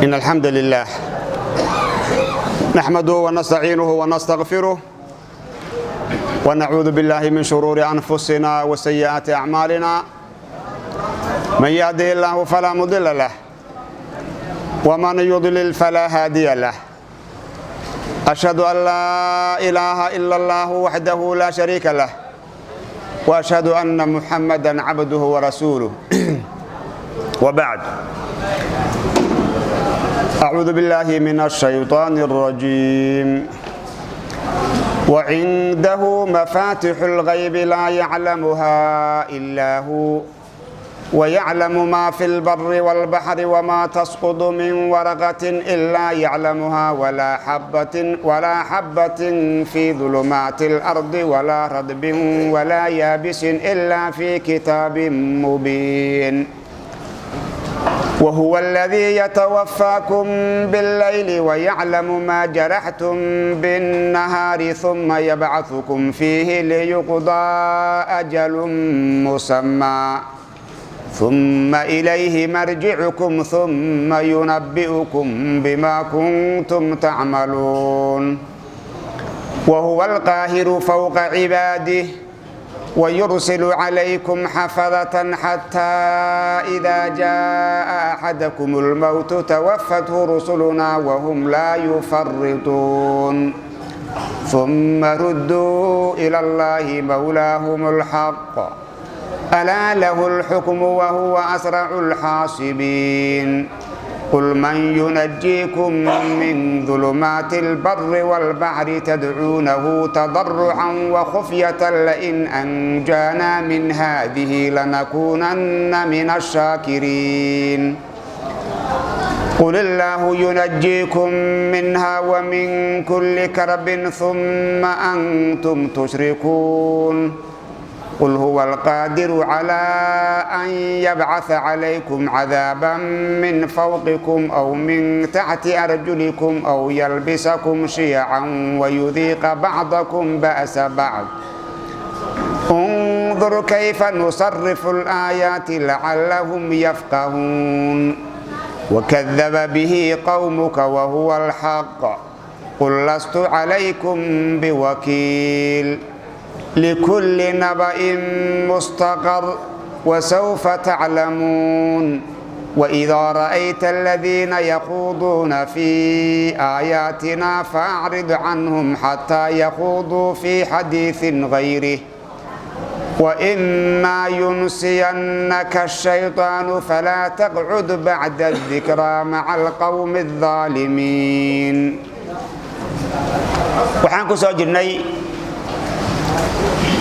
إن الحمد لله نحمده ونستعينه ونستغفره ونعوذ بالله من شرور أنفسنا وسيئات أعمالنا، من يهده الله فلا مضل له ومن يضلل فلا هادي له. أشهد أن لا إله إلا الله وحده لا شريك له، وأشهد أن محمدا عبده ورسوله، وبعد. أعوذ بالله من الشيطان الرجيم. وعنده مفاتح الغيب لا يعلمها إلا هو، ويعلم ما في البر والبحر، وما تسقط من ورقة إلا يعلمها، ولا حبة في ظلمات الأرض ولا رطب ولا يابس إلا في كتاب مبين. وهو الذي يتوفاكم بالليل ويعلم ما جرحتم بالنهار، ثم يبعثكم فيه ليقضى أجل مسمى، ثم إليه مرجعكم، ثم ينبئكم بما كنتم تعملون. وهو القاهر فوق عباده ويرسل عليكم حفظة حتى إذا جاء أحدكم الموت توفته رسلنا وهم لا يفرطون. ثم ردوا إلى الله مولاهم الحق، ألا له الحكم وهو أسرع الحاسبين. قل من ينجيكم من ظلمات البر والبحر تدعونه تضرعا وخفية لئن أنجانا من هذه لنكونن من الشاكرين. قل الله ينجيكم منها ومن كل كرب ثم أنتم تشركون. قل هو القادر على أن يبعث عليكم عذابا من فوقكم أو من تحت أرجلكم أو يلبسكم شيعا ويذيق بعضكم بأس بعض. انظر كيف نصرف الآيات لعلهم يفقهون. وكذب به قومك وهو الحق، قل لست عليكم بوكيل. لكل نبأ مستقر وسوف تعلمون. وإذا رأيت الذين يخوضون في آياتنا فأعرض عنهم حتى يخوضوا في حديث غيره، وإما ينسينك الشيطان فلا تقعد بعد الذكرى مع القوم الظالمين. Waxaan ku soo jirnay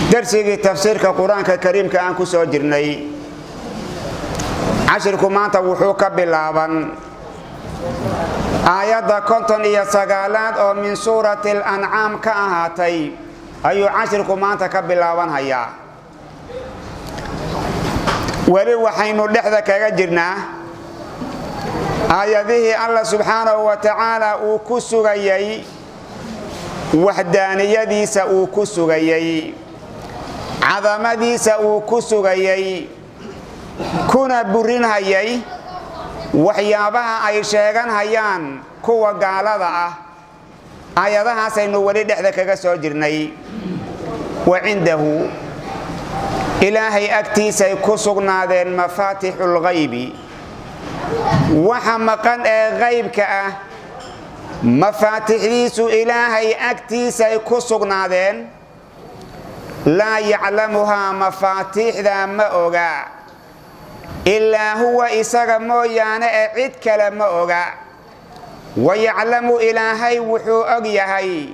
darsigii tafsiirka Qur-aanka Kariimka aan ku soo jirnay. Cashirku maanta wuxuu ka bilaaban aayadda 59aad oo min suurati Alancaam ka ahaatay ayuu cashirku maanta ka bilaabanhayaa. Weli waxaynu dhexda kaga jirnaa aayadihii Alla subxaanahu wa tacaala uu ku sugayay waxdaaniyadiisa, uu ku sugayay cadamadiisa, uu ku sugayay kuna burinhayay waxyaabaha ay sheeganhayaan kuwa gaalada ah. Aayadahaasaynu weli dhexda kaga soo jirnay. Wa cindahu, Ilaahay agtiisay ku sugnaadeen mafaatixu lghaybi, waxa maqan ee qaybka ah mafaatixdiisu Ilaahay agtiisay ku sugnaadeen. Laa yaclamuhaa, mafaatiixdaa ma oga, ilaa huwa, isaga mooyaane ee cid kale ma oga. Wayaclamu, Ilaahay wuxuu og yahay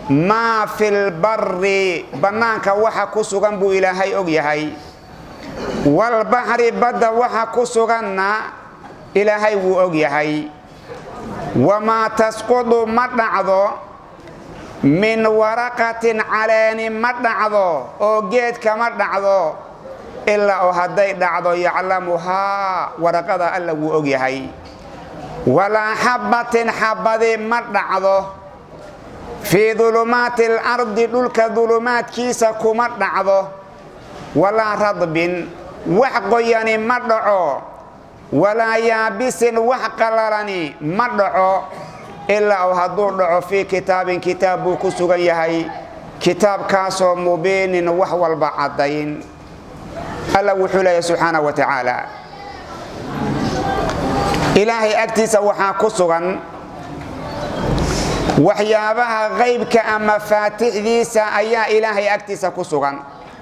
maa filbari, bannaanka waxa ku sugan buu Ilaahay og yahay, walbaxri, badda waxa ku suganna Ilaahay wuu og yahay. Wamaa tasqudu, ma dhacdo, min waraqatin, caleeni ma dhacdo oo geedka ma dhacdo, ilaa oo hadday dhacdo yaclamuhaa, waraqada Alla wuu og yahay. Walaa xabbatin, xabbadi ma dhacdo, fii dulumaati alardi, dhulka dulumaadkiisa kuma dhacdo, walaa radbin, wax qoyani ma dhaco. Walaa yaabisin, wax qalalani ma dhaco, ilaa uu hadduu dhaco fii kitaabin, kitaab buu ku sugan yahay, kitaabkaasoo mubiinin, wax walba caddayn. Alla wuxuu leeyahy subxaana wa tacaala, Ilaahay agtiisa waxaa ku sugan waxyaabaha qaybka ama mafaatixdiisa ayaa Ilaahay agtiisa ku sugan.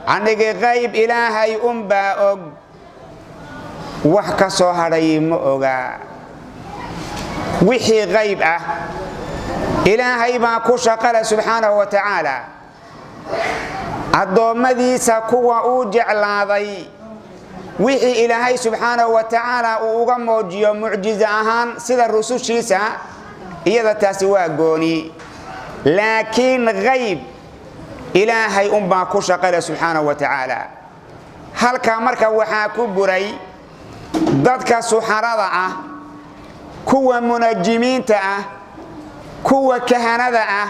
Anigi qayb Ilaahay unbaa og, wax ka soo hadhay ma ogaa. Wixii qayb ah Ilaahay baa ku shaqale subxaanahu wa tacaala. Addoommadiisa kuwa uu jeclaaday, wixii Ilaahay subxaanahu wa tacaala uu uga muujiyo mucjizo ahaan sida rusushiisa, iyada taasi waa gooni, laakiin qayb Ilaahay unbaa ku shaqale subxaanahu wa tacaala. Halkaa marka waxaa ku buray dadka suxarada ah, kuwa munajimiinta ah, kuwa kahanada ah.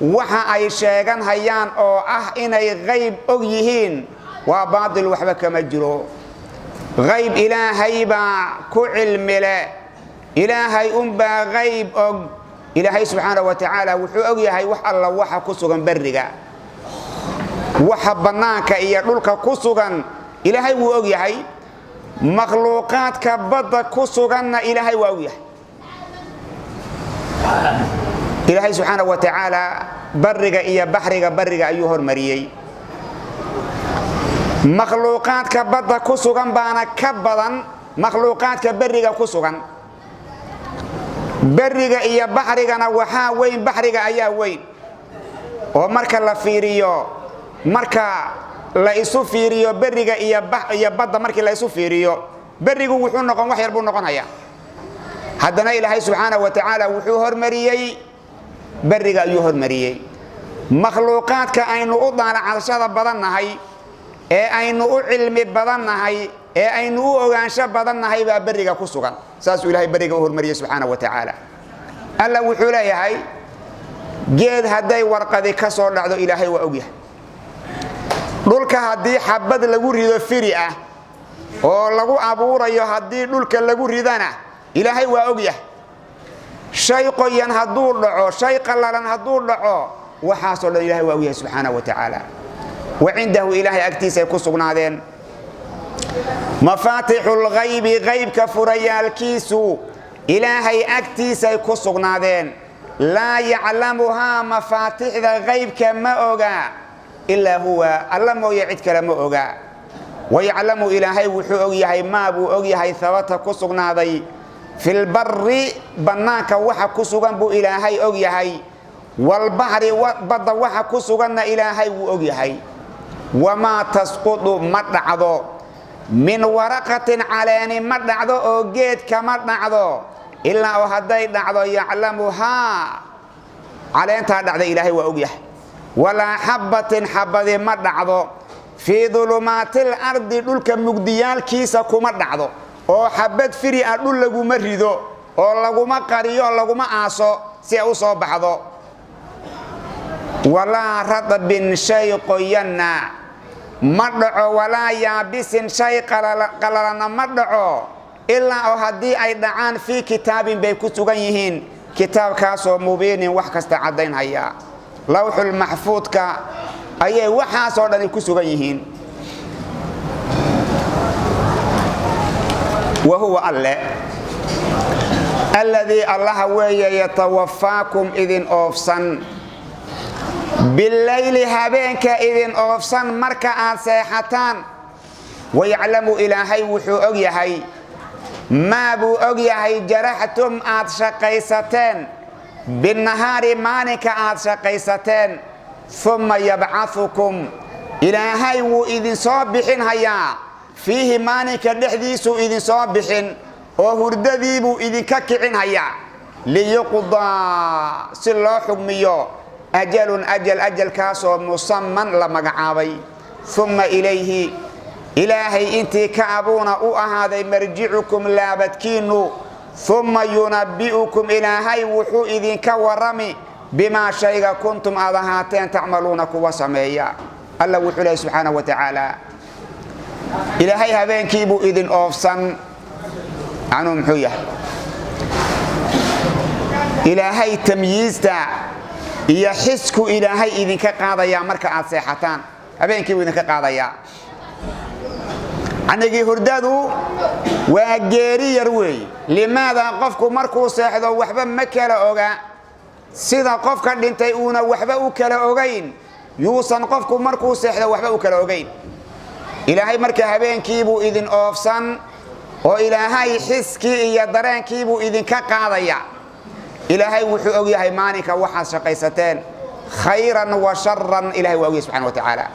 Waxa ay sheegan hayaan oo ah inay qayb og yihiin waa baatil, waxba kama jiro. Qayb Ilaahay baa ku cilmi leh, Ilaahay unbaa qayb og. Ilaahay subxaana wa tacaala wuxuu og yahay wax alla waxa ku sugan berriga, waxa bannaanka iyo dhulka ku sugan Ilaahay wuu og yahay. Makhluuqaadka badda ku suganna Ilaahay waa og yahay. Ilaahay subxaana wa tacaala bariga iyo baxriga, bariga ayuu hormariyey. Makhluuqaadka badda ku sugan baana ka badan makhluuqaadka beriga ku sugan. Beriga iyo baxrigana waxaa weyn, baxriga ayaa weyn, oo marka la fiiriyo, marka la isu fiiriyo beriga iyo badda, markii la isu fiiriyo, berigu wuxuu noqon wax yar buu noqonayaa. Haddana Ilaahay subxaana wa tacaala wuxuu hormariyey beriga ayuu hormariyey. Makhluuqaadka aynu u daalacadashada badan nahay ee aynu u cilmi badan nahay ee aynu u ogaansho badan nahay baa beriga ku sugan. Saasuu Ilahay beriga u hormariyey subxaana wa tacaala. Alla wuxuu leeyahay, geed hadday warqadi ka soo dhacdo, Ilaahay waa ogyahay. Dhulka haddii xabad lagu rido firi ah oo lagu abuurayo, haddii dhulka lagu ridana, Ilaahay waa ogyahay. Shay qoyan hadduu dhaco, shay qallalan hadduu dhaco, waxaasoo dhan Ilahay waa ogyahay subxaana wa tacaala. Wa cindahu, Ilaahay agtiisay ku sugnaadeen, mafaatixulghaybi, qaybka furayaalkiisu Ilaahay agtiisay ku sugnaadeen. Laa yaclamuhaa, mafaatixda qaybka ma oga, ilaa huwa, Alla mooye cid kale ma oga. Wayaclamu, Ilaahay wuxuu og yahay, maa buu og yahay, habata ku sugnaaday, filbari, bannaanka waxa ku sugan buu Ilaahay og yahay, walbaxri, badda waxa ku suganna Ilaahay wuu og yahay. Wamaa tasqudu, ma dhacdo, min waraqatin, caleeni ma dhacdo oo geed kama dhacdo, ilaa oo hadday dhacdo, yaclamuhaa, caleentaa dhacda Ilaahay waa og yahay. Walaa xabbatin, xabadi ma dhacdo, fii dulumaatil ardi, dhulka mugdiyaalkiisa kuma dhacdo, oo xabad firi ah dhul laguma rido oo laguma qariyo, laguma aaso si ay u soo baxdo. Walaa radbin, shay qoyanna ma dhaco, walaa yaabisin, shay qalalana ma dhaco, ilaa oo haddii ay dhacaan, fii kitaabin bay ku sugan yihiin, kitaabkaasoo mubiinin, wax kasta caddaynhaya. Lawxul maxfuudka ayay waxaasoo dhani ku sugan yihiin. Wa huwa Alle alladii, Allaha weeye, yatawafaakum, idin oofsan, billayli, habeenka idin oofsan marka aad seexataan. Wayaclamu, Ilaahay wuxuu og yahay, maa buu og yahay, jaraxtum, aad shaqaysateen, binnahaari, maalinka aad shaqaysateen. Uma yabcahukum, Ilaahay wuu idinsoo bixin hayaa, fiihi, maalinka dhexdiisuu idinsoo bixin oo hurdadiibuu idinka kicin hayaa, liyuqdaa, si loo xugmiyo, ajalun, ajal, ajalkaasoo musamman, la magacaabay. Uma ilayhi, Ilaahay intii ka abuuna u ahaaday, marjicukum, laabadkiinnu. Uma yunabbi'ukum, Ilaahay wuxuu idinka warrami, bimaa, shayga, kuntum, aad ahaateen, tacmaluuna, kuwa sameeya. Alla wuxuu lehy subxaana wa tacaala, Ilaahay habeenkiibuu idin oofsan. Macnuhu muxuu yahay? Ilaahay tamyiizta iyo xisku Ilaahay idinka qaadayaa marka aad seexataan. Habeenkii buu idinka qaadayaa. Anigii hurdadu waa geeri yar weey. Limaada? Qofku markuu seexdo waxba ma kala oga. Sida qofka dhintay uuna waxba u kala ogayn, yuusan qofku markuu seexdo waxba u kala ogayn. Ilaahay marka habeenkiibuu idin oofsan oo Ilaahay xiskii iyo dareenkiibuu idinka qaadaya. Ilaahay wuxuu og yahay maalinka waxaad shaqaysateen, khayran wa sharan. Ilahay waa ogyahay subxana wa tacaala.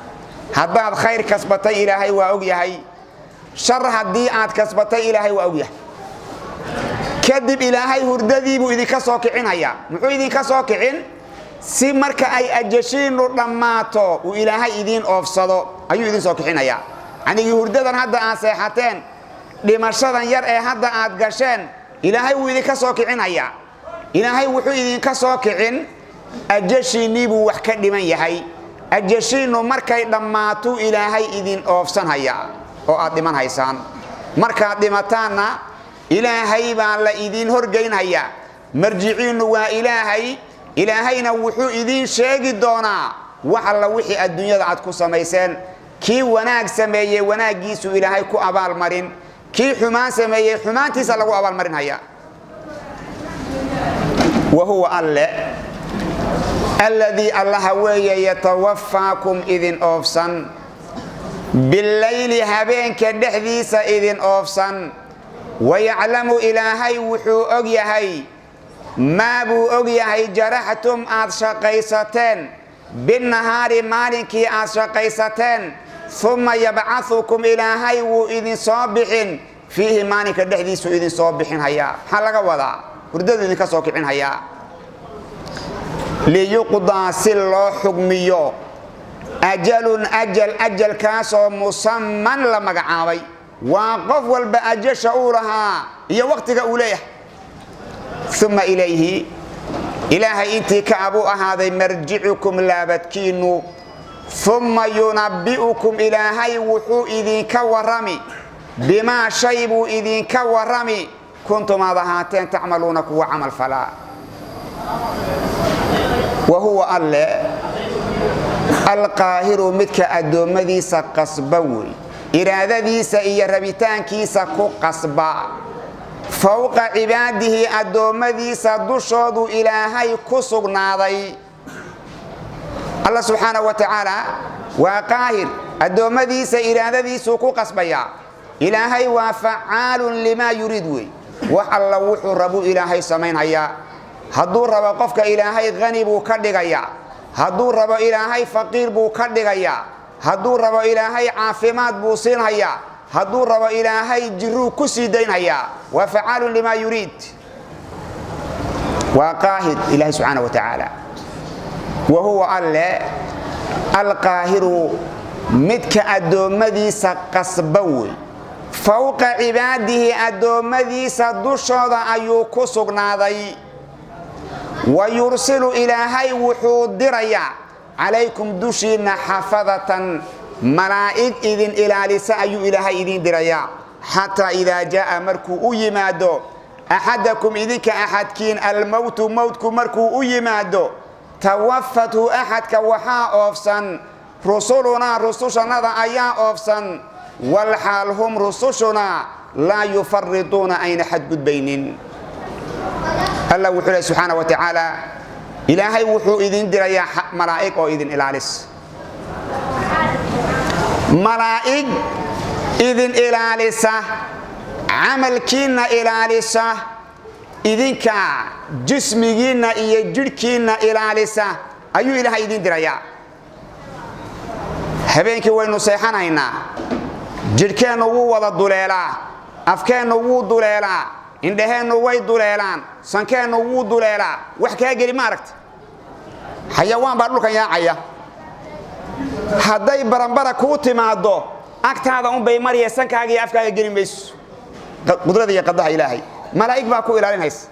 Haddaad khayr kasbatay, Ilaahay waa og yahay. Shar haddii aad kasbatay, Ilaahay waa og yahay. Kadib Ilaahay hurdadiibuu idinka soo kicinhayaa. Muxuu idinka soo kicin? Si marka ay ajashiinu dhammaato uu Ilaahay idiin oofsado ayuu idin soo kicinayaa. Anigii hurdadan hadda aad seexateen, dhimashadan yar ee hadda aad gasheen, Ilaahay wuu idinka soo kicinhayaa. Ilaahay wuxuu idinka soo kicin ajashiinnii buu wax ka dhiman yahay. Ajashiinnu markay dhammaatuu Ilaahay idin oofsanhayaa oo aad dhiman haysaan. Markaad dhimataanna Ilaahay baa la idiin horgeynhayaa. Marjiciinnu waa Ilaahay. Ilaahayna wuxuu idiin sheegi doonaa wax alla wixii adduunyada aad ku samayseen. Kii wanaag sameeyey wanaaggiisuu Ilaahay ku abaalmarin, kii xumaan sameeyey xumaantiisa lagu abaalmarinhayaa. Wa huwa Alle alladii, Allaha weeye, yatawafaakum idin oofsan, billayli habeenka dhexdiisa idin oofsan. Wayaclamu, Ilaahay wuxuu og yahay, maa buu og yahay, jaraxtum aad shaqaysateen, binnahaari maalinkii aad shaqaysateen. Uma yabcahukum, Ilaahay wuu idin soo bixin, fiihi maalinka dhexdiisuu idin soo bixin hayaa. Maxaa laga wadaa hurdadu idinka soo kicin hayaa? Liyuqdaa, si loo xugmiyo, ajalun ajal, ajalkaasoo musamman la magacaabay. Waa qof walba ajasha uu lahaa iyo waqtiga uu leeyahay. Uma ilayhi, Ilaahay intii ka abuu ahaaday, marjicukum laabadkiinnu. Uma yunabbi'ukum, Ilaahay wuxuu idinka warrami, bimaa shay buu idinka warrami, kuntum aad ahaateen, tacmaluuna kuwa camal falaa. Wa huwa Alle alqaahiru, midka addoommadiisa qasba wey, iraadadiisa iyo rabitaankiisa ku qasba. Fowqa cibaadihi, addoommadiisa dushoodu Ilaahay ku sugnaaday. Alla subxaana wa tacaala waa qaahir, addoommadiisa iraadadiisuu ku qasbayaa. Ilaahay waa facaalun limaa yuriid wey. Wax alla wuxuu rabuu Ilaahay samaynhayaa. Hadduu rabo qofka Ilaahay hani buu ka dhigayaa, hadduu rabo Ilaahay faqiir buu ka dhigayaa, hadduu rabo Ilaahay caafimaad buu siinhayaa, hadduu rabo Ilaahay jiruu ku sii daynhayaa. Waa facaalun limaa yuriid, waa qaahir Ilahay subxaana wa tacaala. Wa huwa Alle alqaahiru, midka addoommadiisa qasba wey. Fowqa cibaadihi, addoommadiisa dushooda ayuu ku sugnaaday. Wa yursilu, Ilaahay wuxuu dirayaa, calaykum dushiinna, xafadatan, malaa'ig idin ilaalisa ayuu Ilaahay idiin dirayaa. Xataa idaa jaa'a, markuu u yimaado, axadakum idinka axadkiin, almowtu mowtku markuu u yimaado, tawafathu axadka waxaa oofsan, rusulunaa rusushannada ayaa oofsan, walxaal hum rusushuna laa yufariduuna ayna xadgudbaynin. Alla wuxuu lehy subxaana wa tacaala, Ilaahay wuxuu idin dirayaa malaa'ig oo idin ilaalis, malaa'ig idin ilaalisa, camalkiinna ilaalisa, idinka jismigiinna iyo jidhkiinna ilaalisa ayuu Ilaahay idin dirayaa. Habeenkii waynu seexanaynaa, jidhkeennu wuu wada duleelaa, afkeennu wuu duleelaa, indhaheennu way duleelaan, sankeennu wuu duleelaa. Wax kaa geli ma aragta? Xayawaan baa dhulkan yaacaya. Hadday baranbara kuu timaaddo, agtaada unbay marya, sankaaga iyo afkaaga geli mayso. Qudrada iyo qadaha Ilaahay, malaa'ig baa ku ilaalinaysa.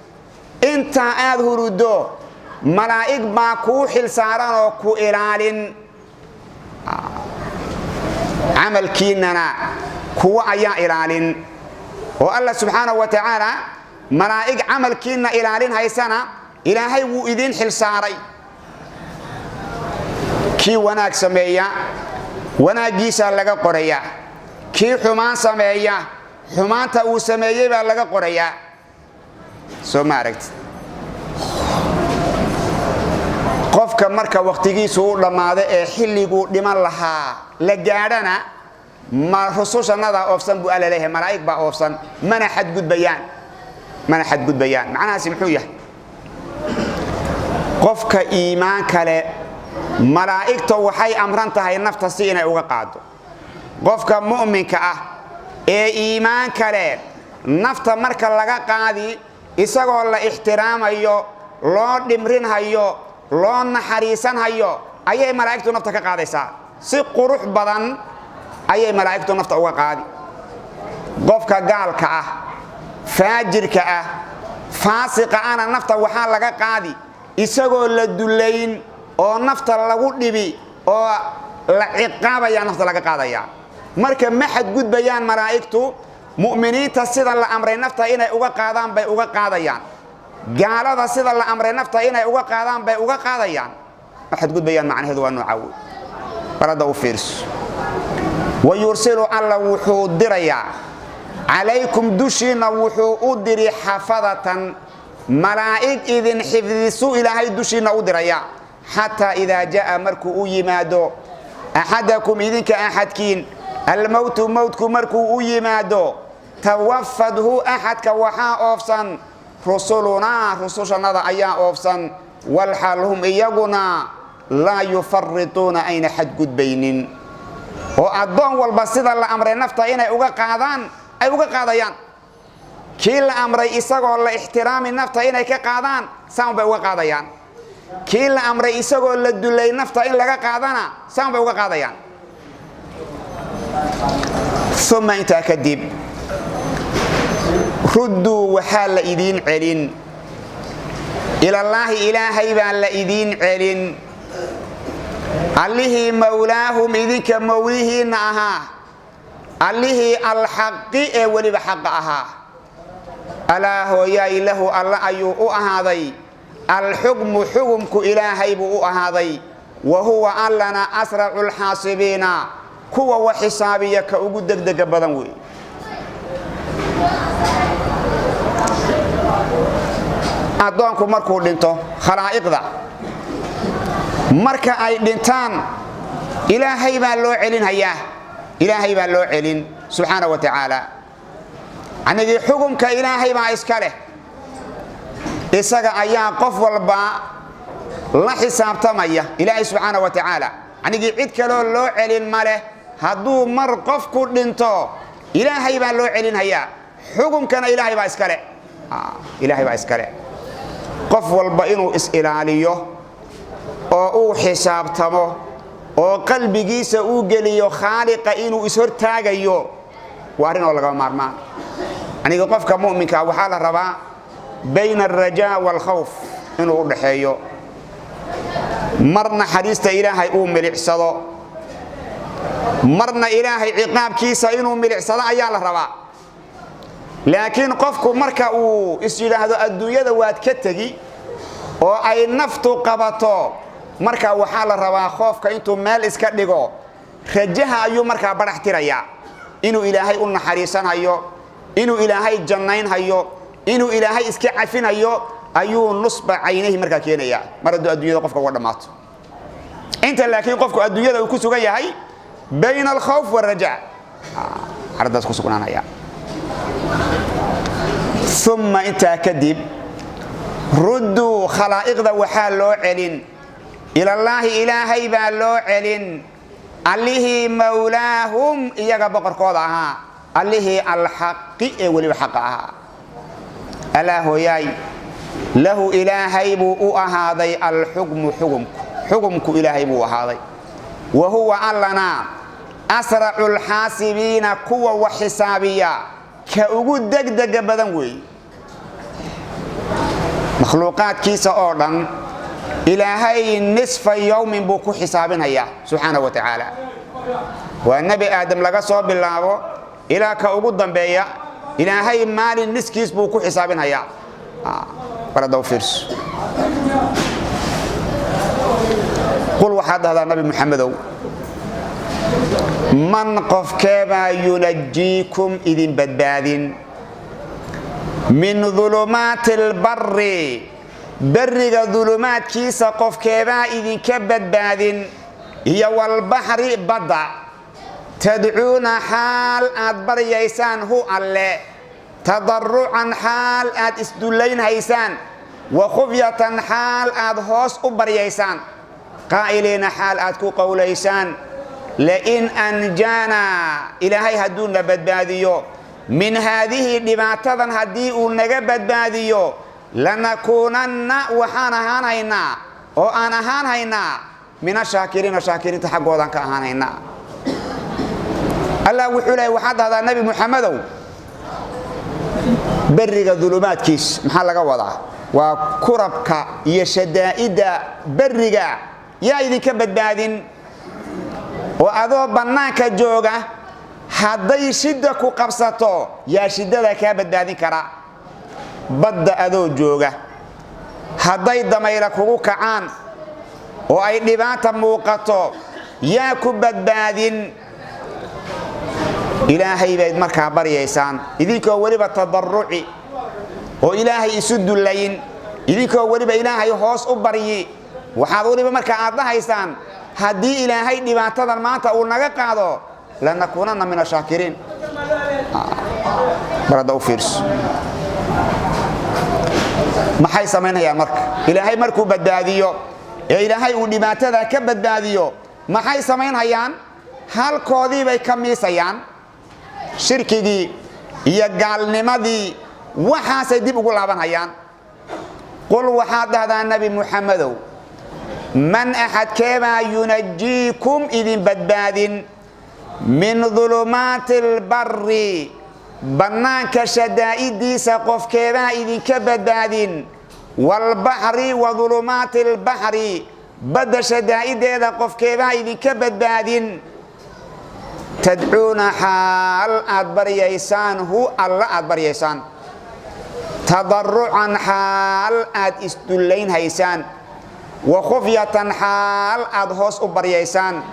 Intaa aad huruddo malaa'ig baa kuu xil saaran oo ku ilaalin. Camalkiinnana kuwa ayaa ilaalin. Oo Alla subxaanahu wa tacaala malaa'ig camalkiinna ilaalin haysana Ilaahay wuu idiin xil saaray. Kii wanaag sameeya wanaaggiisaa laga qorayaa, kii xumaan sameeya xumaanta uu sameeyey baa laga qorayaa. Soo ma aragti? Qofka marka wakhtigiisu u dhammaado ee xilliguu dhiman lahaa la gaadhana, ma rusushannadaa oofsan buu Alla leeyahay, malaa'ig baa oofsan, mana xadgudbayaan, mana xadgudbayaan. Macnahaasi muxuu yahay? Qofka iimaan kale malaa'igta waxay amran tahay nafta si inay uga qaado. Qofka mu'minka ah ee iimaan kale nafta marka laga qaadi, isagoo la ixtiraamayo, loo dhimrinhayo, loo naxariisanhayo ayay malaa'igtu nafta ka qaadaysaa. Si qurux badan ayay malaa'igtu nafta uga qaadi. Qofka gaalka ah, faajirka ah, faasiqa ana nafta waxaa laga qaadi isagoo la dullayn oo nafta lagu dhibi oo la ciqaabaya nafta laga qaadaya. Marka ma xadgudbayaan malaa'igtu. Mu'miniinta sida la amray nafta inay uga qaadaan bay uga qaadayaan, gaalada sida la amray nafta inay uga qaadaan bay uga qaadayaan. Ma xadgudbayaan, macnaheedu waa nooca wey. Baradda u fiirso. Wayursilu, Alla wuxuu dirayaa, calaykum dushiinna wuxuu u diri, xafadatan, malaa'ig idin xifdisu Ilaahay dushiinna u diraya. Xataa idaa jaa, markuu u yimaado, axadakum, idinka axadkiin, almowtu, mowtku markuu u yimaado, tawafadhu, axadka waxaa oofsan, rusulunaa, rusushannada ayaa oofsan, walxaal hum iyaguna laa yufarituuna, ayna xadgudbaynin, oo addoon walba sida la amray nafta inay uga qaadaan ay uga qaadayaan. Kii la amray isagoo la ixtiraami nafta inay ka qaadaan, saan bay uga qaadayaan. Kii la amray isagoo la dulay nafta in laga qaadana, saan bay uga qaadayaan. Uma, intaa kadib, rudduu, waxaa la idiin celin, ilallaahi, Ilaahay baa la idiin celin, Allihii mawlaahum, idinka mawlihiinna ahaa, Allihii alxaqi ee weliba xaqa ahaa. Alaa hooyaay, lahu, Alla ayuu u ahaaday, alxukmu, xukumku Ilaahay buu u ahaaday. Wa huwa Allana asracu lxaasibiina, kuwa wax xisaabiya ka ugu degdega badan weeye. Addoonku markuu dhinto, khalaa'iqda marka ay dhintaan, Ilaahay baa loo celinhayaa, Ilaahay baa loo celin subxaana wa tacaala. Anigii xukumka Ilaahay baa iska leh, isaga ayaa qof walba la xisaabtamaya, Ilaahay subxaana wa tacaala. Anigii cid kaloo loo celin ma leh. Hadduu mar qofku dhinto, Ilaahay baa loo celinhayaa, xukumkana Ilaahay baa iska leh, Ilaahay baa iska leh. Qof walba inuu is-ilaaliyo oo uu xisaabtamo oo qalbigiisa uu geliyo Khaaliqa inuu ishortaagayo waa arrin oo lagama maarmaan. Aniga qofka mu'minkaa waxaa la rabaa bayna alrajaa waalkhawf inuu u dhaxeeyo, mar naxariista Ilaahay uu milicsado, marna Ilaahay ciqaabkiisa inuu milicsado ayaa la rabaa. Laakiin qofku marka uu is yidhaahdo adduunyada waad ka tegi oo ay naftu qabato, marka waxaa la rabaa khoofka intuu meel iska dhigo, rajaha ayuu markaa badhax tirayaa, inuu Ilaahay u naxariisanhayo, inuu Ilaahay jannaynhayo, inuu Ilaahay iska cafinhayo ayuu nusba caynahi markaa keenayaa, mar hadduu adduunyada qofka uga dhammaato. Inta laakiin qofku adduunyada uu ku sugan yahay, bayna alkhawf waalrajaa xaaladdaas ku sugnaanaya. Uma, intaa kadib, rudduu, khalaa'iqda waxaa loo celin, ilallaahi, Ilaahay baa loo celin, Allihii mawlaahum, iyaga boqorkooda ahaa, Allihii alxaqi ee weliba xaqa ahaa. Alaa hooyaay, lahu, Ilaahay buu u ahaaday, alxukmu, xukumku, xukumku Ilaahay buu ahaaday. Wa huwa Allana asracu lxaasibiina, kuwa wax xisaabiya ka ugu degdega badan weeye. Makhluuqaadkiisa oo dhan Ilaahay nisfa yowmin buu ku xisaabinayaa subxaana wa tacaala. Waa Nebi Aadam laga soo bilaabo ilaa ka ugu dambeeya. Ilaahay maalin niskiis buu ku xisaabinhayaa. Baradaw fiirso. Qul, waxaad dhahdaa, Nabi Muxamedow, man qofkeebaa yunajiikum idin badbaadin min dulumaati albari, berriga dulumaadkiisa qofkeebaa idinka badbaadin, iyo walbaxri, badda, tadcuuna xaal aad baryaysaan hu Alle tadarucan, xaal aad isdullaynhaysaan, wa khufyatan, xaal aad hoos u baryaysaan, qaa'iliina, xaal aad ku qowlaysaan, lain anjaanaa, Ilaahay hadduuna badbaadiyo, min haadihi, dhibaatadan haddii uu naga badbaadiyo, lanakuunanna, waxaan ahaanhaynaa oo aan ahaan haynaa, min ashaakiriina, shaakiriinta xaggoodaan ka ahaanhaynaa. Allah wuxuu lehay, waxaad dhahdaa, Nabi Muxamedow, berriga dulumaadkiis maxaa laga wadaa? Waa kurabka iyo shadaa'idda berriga. Yaa idinka badbaadin oo adoo bannaanka jooga hadday shidda ku qabsato, yaa shiddada kaa badbaadin kara? Badda adoo jooga hadday damayla kugu kacaan oo ay dhibaata muuqato, yaa ku badbaadin? Ilaahay bayd markaa baryaysaan, idinkoo weliba tadaruci oo Ilaahay isu dullayn, idinkoo weliba Ilaahay hoos u baryi. Waxaad weliba markaa aad dhahaysaan, haddii Ilaahay dhibaatadan maanta uu naga qaado, lanakuunanna min ashaakiriin. Barada u fiirso, maxay samaynayaan marka Ilaahay markuu badbaadiyo ee Ilaahay uu dhibaatada ka badbaadiyo? Maxay samaynhayaan? Halkoodii bay ka miisayaan shirkigii iyo gaalnimadii, waxaasay dib ugu laabanhayaan. Qul, waxaad dhahdaa, Nabi Muxamedow, man axadkeebaa yunajiikum idin badbaadin min dulumaati albari, bannaanka shadaa'idiisa qofkeebaa idinka badbaadin, waalbaxri, wa dulumaati albaxri, badda shadaa'ideeda qofkeebaa idinka badbaadin, tadcuuna xaal aad baryaysaan hu Alla aad baryaysaan, tadarucan, xaal aad isdullaynhaysaan, wa khufyatan, xaal aad hoos u baryaysaan,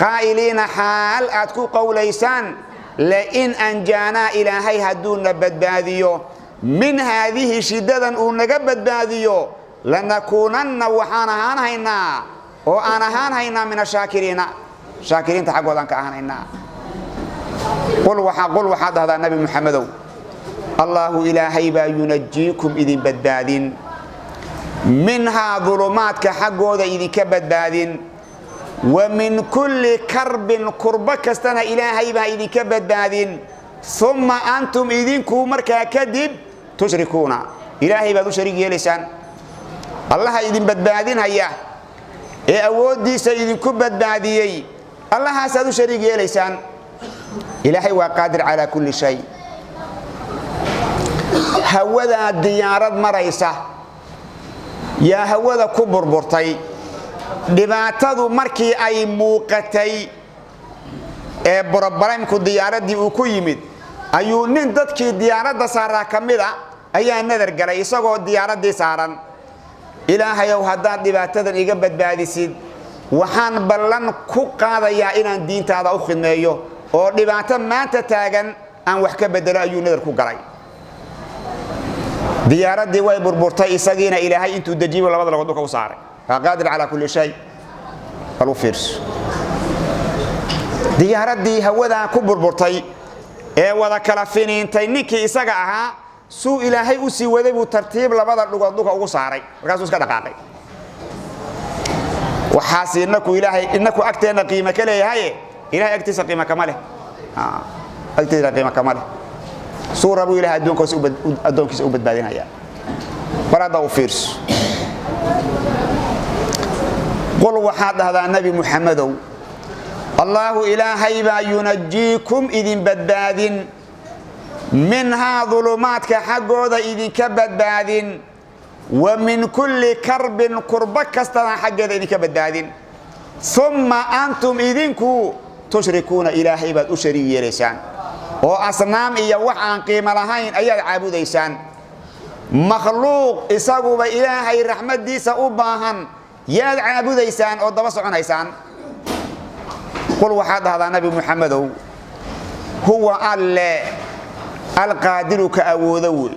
qaa'iliina, xaal aad ku qowlaysaan, lain anjaanaa, Ilaahay hadduuna badbaadiyo, min haadihi, shiddadan uu naga badbaadiyo, lanakuunanna, waxaan ahaan haynaa oo aan ahaan haynaa, min ashaakiriina, shaakiriinta xaggoodaan ka ahaanaynaa. Qul, waxaad dhahdaa, Nabi Muxamedow, Allaahu Ilaahay baa yunajiikum idin badbaadin minhaa, dulumaadka xaggooda idinka badbaadin, wa min kulli karbin, kurbo kastana Ilaahay baa idinka badbaadin, uma antum, idinku markaa kadib, tushrikuuna, Ilaahay baad u shariig yeelaysaan. Allaha idin badbaadinhaya ee awooddiisa idinku badbaadiyey, Allahaasaad u shariig yeelaysaan. Ilaahay waa qaadir calaa kulli shay. Hawadaa diyaarad maraysa yaa hawada ku burburtay. Dhibaatadu markii ay muuqatay ee problem-ku diyaaraddii uu ku yimid, ayuu nin dadkii diyaaradda saaraa ka mid a ayaa nadar galay isagoo diyaaraddii saaran: "Ilaahayow, haddaad dhibaatadan iga badbaadisid, waxaan ballan ku qaadayaa inaan diintaada u khidmeeyo oo dhibaato maanta taagan aan wax ka bedelo," ayuu nadar ku galay. Diyaaraddii way burburtay, isagiina Ilaahay intuu dejiyo labada lagood dhulka u saaray. Waa qaadir calaa kulli shay. Bal u fiirso, diyaaraddii hawadaa ku burburtay ee wada kala finiintay, ninkii isaga ahaa suu Ilaahay u sii waday buu tartiib labada dhugood dhulka ugu saaray, markaasuu iska dhaqaaqay. Waxaas inaku Ilaahay inaku agteenna qiimo ka leeyahaye, Ilahay agtiisa qiimo kama leh, agtiisa qiimo kama leh. Suura buu Ilahay addoonkiisa u badbaadinaya. Bal hadda u fiirso. Qul, waxaad dhahdaa, Nabi Muxamedow, Allaahu Ilaahay baa yunajiikum idin badbaadin minhaa, dulumaadka xaggooda idinka badbaadin, wa min kulli karbin, kurbo kastana xaggeeda idinka badbaadin, uma antum, idinku, tushrikuuna, Ilaahay baad u shariig yeelaysaan. Oo asnaam iyo wax aan qiimo lahayn ayaad caabudaysaan. Makhluuq isaguba Ilaahay raxmaddiisa u baahan yaad caabudaysaan oo daba soconaysaan. Qul, waxaad dhahdaa, Nabi Muxamedow, huwa Alle alqaadiru, ka awoodo wey,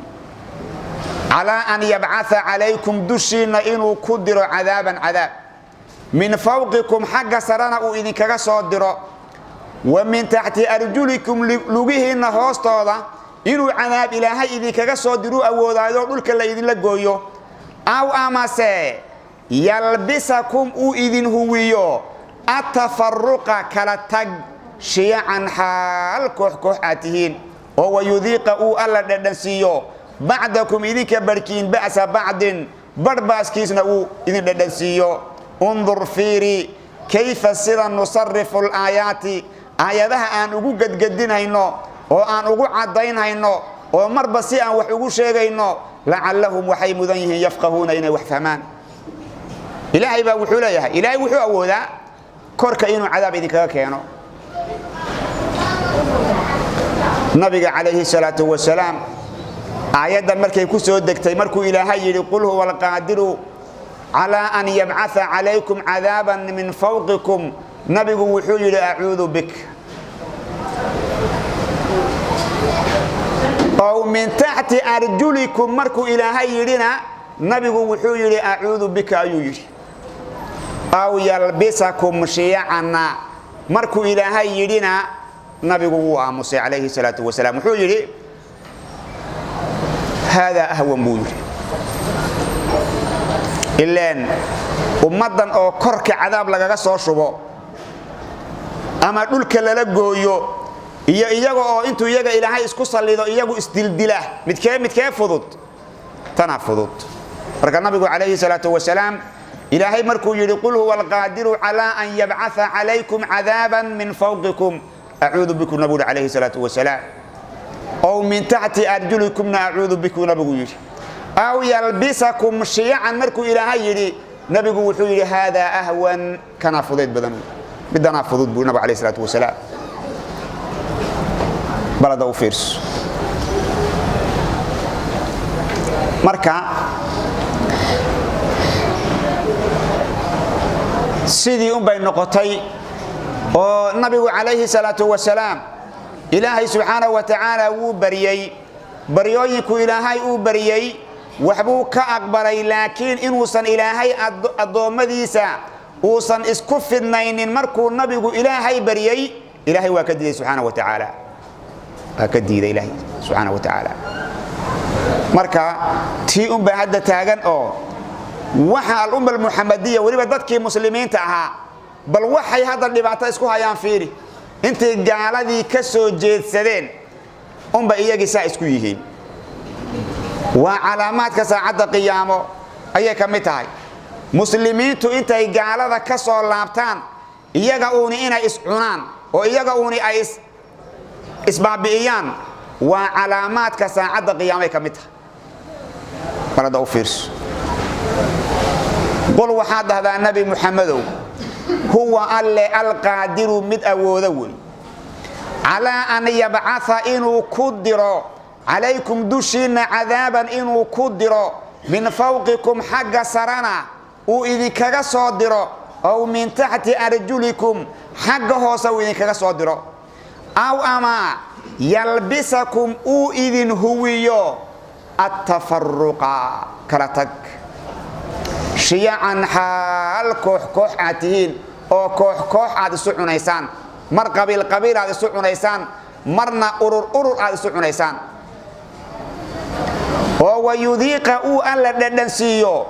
calaa an yabcaa calaykum, dushiinna inuu ku diro, cadaaban, cadaab, min fawqikum, xagga sarena uu idinkaga soo diro, wa min taxti arjulikum, lugihiinna hoostooda inuu cadaab Ilaahay idinkaga soo diruu awoodaayo, dhulka la idinla gooyo, aw amase yalbisakum, uu idin huwiyo, atafaruqa, kala tag, shiyacan, xaal koox koox aad tihiin, oo wayudiiqa, uu Alla dhadhansiiyo, bacdakum, idinka barhkiin, ba'sa bacdin, barh baaskiisna uu idin dhadhansiiyo. Undur, fiiri, kayfa, sida, nusarifu alaayaati, aayadaha aan ugu gedgedinayno oo aan ugu caddaynhayno oo marba si aan wax ugu sheegayno, lacallahum, waxay mudan yihiin, yafqahuuna, inay wax fahmaan. Ilaahay baa wuxuu leeyahay, Ilaahay wuxuu awoodaa korka inuu cadaab idinkaga keeno. Nabiga calayhi salaatu wasalaam aayaddan markay ku soo degtay, markuu Ilaahay yidhi: "Qul huwa alqaadiru calaa an yabcaa calaykum cadaaban min fawqikum," nabigu wuxuu yidhi: "Acuudu bik." Ow min taxti arjulikum markuu Ilaahay yidhina, nabigu wuxuu yidhi: "Acuudu bika," ayuu yidhi. Aw yalbisakum shiyacana markuu Ilaahay yidhina, nabigu wuu aamusay calayhi salaatu wasalaam. Wuxuu yidhi: "Haadaa ahwan," buu yidhi. Ileen ummaddan oo korka cadaab lagaga soo shubo ama dhulka lala gooyo iyo iyaga oo intuu iyaga Ilaahay isku sallido iyagu isdildila, midkee fudud? Tanaa fudud. Marka nabigu calayhi salaatu wasalaam, Ilaahay markuu yidhi: "Qul huwa alqaadiru calaa an yabcaa calaykum cadaaban min fawqikum," "Acuudu bikum," nabigu yidhi calayhi salaatu wasalaam. Ow min taxti arjulikumna, "Acuudu bikum," nabigu yidhi. Aw yalbisakum shiyacan markuu Ilaahay yidhi, nabigu wuxuu yidhi: "Haadaa ahwan," kanaa fudayd badan, midanaa fudud buu nabigu calayhi salaatu wasalaam. Balada u fiirso. Marka sidii unbay noqotay oo nabigu calayhi salaatu wasalaam Ilaahay subxaanahu wa tacaala wuu baryey. Baryooyinku Ilaahay uu baryey waxbuu ka aqbalay, laakiin inuusan Ilaahay addoommadiisa uusan isku fidnaynin markuu nabigu Ilaahay baryey, Ilaahay waa ka diiday subxaana wa tacaala, waa ka diiday Ilaahay subxaana wa tacaala. Marka tii unbaa hadda taagan oo waxa alumma almuxamadiya, weliba dadkii muslimiinta ahaa, bal waxay hadda dhibaato isku hayaan fiiri. Intay gaaladii ka soo jeedsadeen unba iyagii saa isku yihiin. Waa calaamaadka saacadda qiyaamo ayay ka mid tahay, muslimiintu intay gaalada ka soo laabtaan iyaga uuni inay iscunaan oo iyaga uuni ay isbaabi'iyaan. Waa calaamaadka saacadda qiyaamay ka mid tahay. Bal hadda u fiirso. Qul, waxaad dhahdaa, Nabi Muxamedow, huwa Alle alqaadiru, mid awoodo wey, calaa an yabcaa, inuu ku diro, calaykum, dushiinna, cadaaban inuu ku diro, min fawqikum, xagga sarana uu idinkaga soo diro, ow min taxti arjulikum, xagga hoose uu idinkaga soo diro, aw ama yalbisakum, uu idin huwiyo, attafaruqa, kala tag, shiyacan, xaal koox koox aad tihiin oo koox koox aad isu cunaysaan, mar qabiil qabiil aad isu cunaysaan, marna urur urur aad isu cunaysaan, oo wayudiiqa, uu Alla dhadhansiiyo,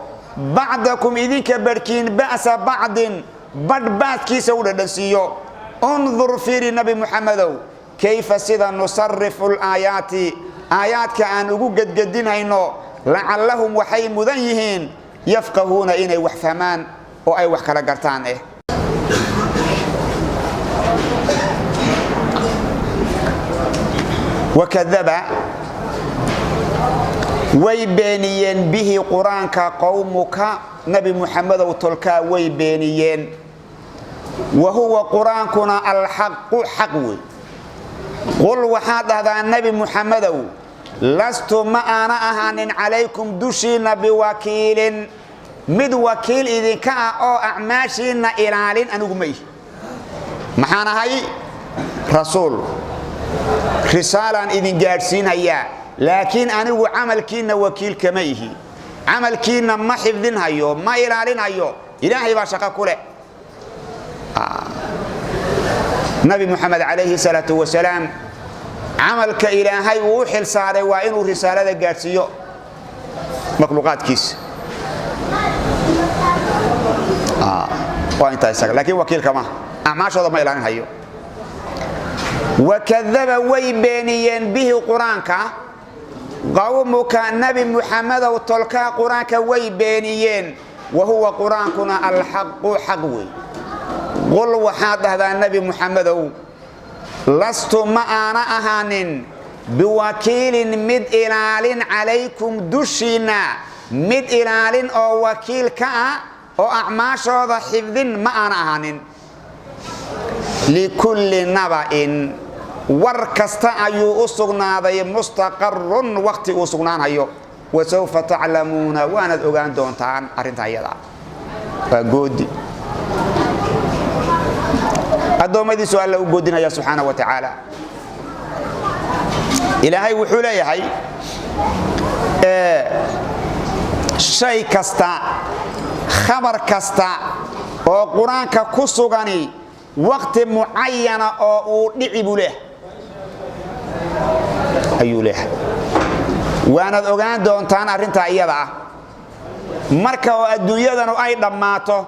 bacdakum, idinka barhkiin, ba'sa bacdin, badh baaskiisa u dhadhansiiyo. Undur, fiiri, Nabi Muxamedow, kayfa, sida, nusarifu alaayaati, aayaadka aan ugu gedgedinayno, lacallahum, waxay mudan yihiin, yafqahuuna, inay wax fahmaan oo ay wax kala gartaan. Wakadaba, way beeniyeen, bihi, qur-aanka, qowmuka, Nabi Muxamedow tolkaa way beeniyeen. Wa huwa qur-aankuna alxaqu, xaq wey. Qul, waxaad dhahdaa, Nebi Muxamedow, lastu, ma aana ahaanin, calaykum, dushiinna, biwakiilin, mid wakiil idinka ah oo acmaashiinna ilaalin anigu ma ihi. Maxaan ahay? Rasuul, risaalaan idin gaadhsiinhayaa, laakiin anigu camalkiinna wakiil kama ihi. Camalkiinna ma xifdinhayo, ma ilaalinhayo. Ilaahay baa shaqo ku leh. Nabi Muxamed calayhi salaatu wasalaam camalka Ilaahay uu u xil saaray waa inuu risaalada gaadhsiiyo makhluuqaadkiisa. Waa intaa isaga, laakiin wakiilka maaha, acmaashooda ma ilaalin hayo. Wakadaba, way beeniyeen, bihi, qur-aanka, qowmuka, Nabi Muxamedow tolkaa qur-aanka way beeniyeen. Wa huwa, qur-aankuna, alxaqu, xaq wey. Qul, waxaad dhahdaa, Nebi Muxamedow, lastu, ma aana ahaanin, biwakiilin, mid ilaalin, calaykum, dushiinna, mid ilaalin oo wakiil ka ah oo acmaashooda xifdin ma aana ahaanin. Likulli naba'in, war kasta ayuu u sugnaaday, mustaqarun, waqti uu sugnaanhayo. Wasawfa taclamuuna, waanaad ogaan doontaan arrinta iyada. Waa goodi addoommadiisu Alla u goodinaya subxaana wa tacaala. Ilaahay wuxuu leeyahay shay kasta, khabar kasta oo qur-aanka ku sugani waqti mucayana oo uu dhici buu leeyahay ayuu leeyahay. Waanaad ogaan doontaan arrintaa iyada ah marka oo adduunyadanu ay dhammaato,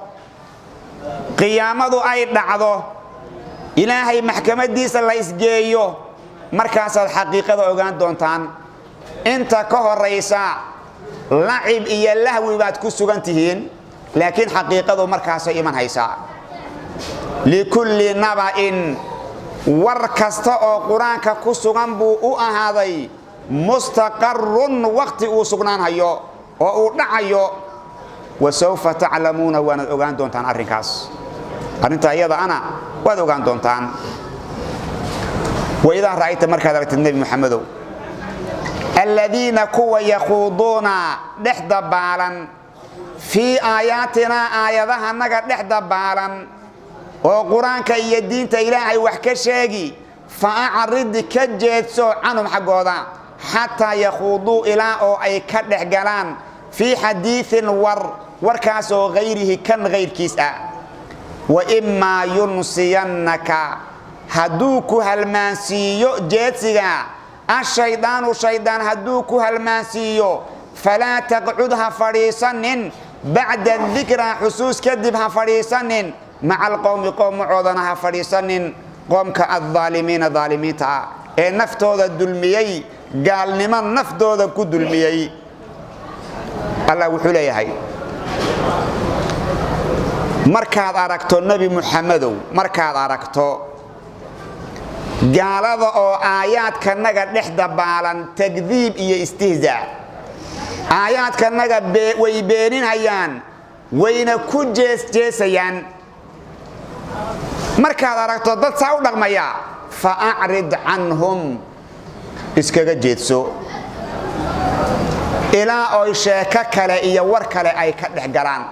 qiyaamadu ay dhacdo, Ilaahay maxkamadiisa la isgeeyo, markaasaad xaqiiqada ogaan doontaan. Inta ka horaysa lacib iyo lahwi baad ku sugan tihiin, laakiin xaqiiqadu markaasay iman haysaa. Likulli naba'in, war kasta oo qur-aanka ku sugan buu u ahaaday, mustaqarun, waqti uu sugnaanhayo oo uu dhacayo. Wasawfa taclamuuna, waanaad ogaan doontaan arrinkaas. Arrinta iyada ana waad ogaan doontaan. Waidaa ra'ayta, markaad aragtid, Nebi Muxamedow, alladiina, kuwa, yakhuuduuna, dhex dabaalan, fii aayaatinaa, aayadahanaga dhex dabaalan oo qur-aanka iyo diinta Ilaahay wax ka sheegi, fa acrid, ka jeedso, canhum, xaggooda, xataa yakhuuduu, ilaa oo ay ka dhex galaan, fii xadiiin, war, warkaasoo, hayrihi, kan hayrkiis ah. Wa imaa yunsiyannaka, hadduu ku halmaansiiyo jeedsiga, ashaydaanu, shaydaan hadduu ku halmaansiiyo, falaa taqcud, ha fadhiisanin, bacda dikraa, xusuus kadib ha fadhiisanin, maca alqowmi, qoom macoodana ha fadhiisanin, qoomka addaalimiina, daalimiinta ah ee naftooda dulmiyey, gaalnimo naftooda ku dulmiyey. Allah wuxuu leeyahay, markaad aragto, Nebi Muxamedow, markaad aragto gaalada oo aayaadkanaga dhex dabaalan, takdiib iyo istihzaa, aayaadkanaga way beeninhayaan, wayna ku jeesjeesayaan. Markaad aragto dad saa u dhaqmaya, fa acrid canhum, iskaga jeedso ilaa oy sheeko kale iyo war kale ay ka dhex galaan.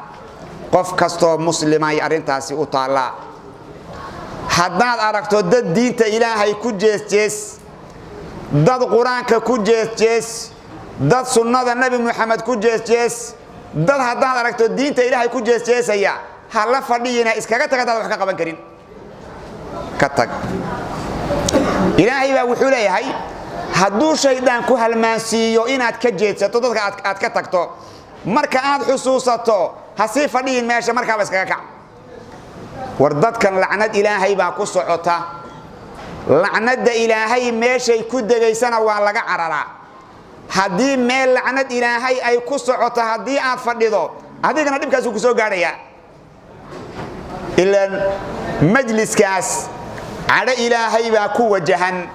Qof kastoo muslimay arrintaasi u taallaa. Haddaad aragto dad diinta Ilaahay ku jeesjees, dad qur-aanka ku jeesjees, dad sunnada Nebi Muxamed ku jeesjees, dad haddaad aragto diinta Ilaahay ku jeesjeesaya, ha la fadhiyina, iskaga tag. Hadaad wax ka qaban karin, ka tag. Ilaahay baa wuxuu leeyahay, hadduu shaydaan ku halmaansiiyo inaad ka jeedsato dadka, aad ka tagto, marka aad xusuusato ha sii fadhiyin meesha, markaaba iskaga kac. War dadkan lacnad Ilaahay baa ku socota. Lacnadda Ilaahay meeshay ku degaysana waa laga cararaa. Haddii meel lacnad Ilaahay ay ku socoto haddii aad fadhido, adigana dhibkaasuu ku soo gaadhayaa. Ilaan majliskaas cadho Ilaahay baa ku wajahan,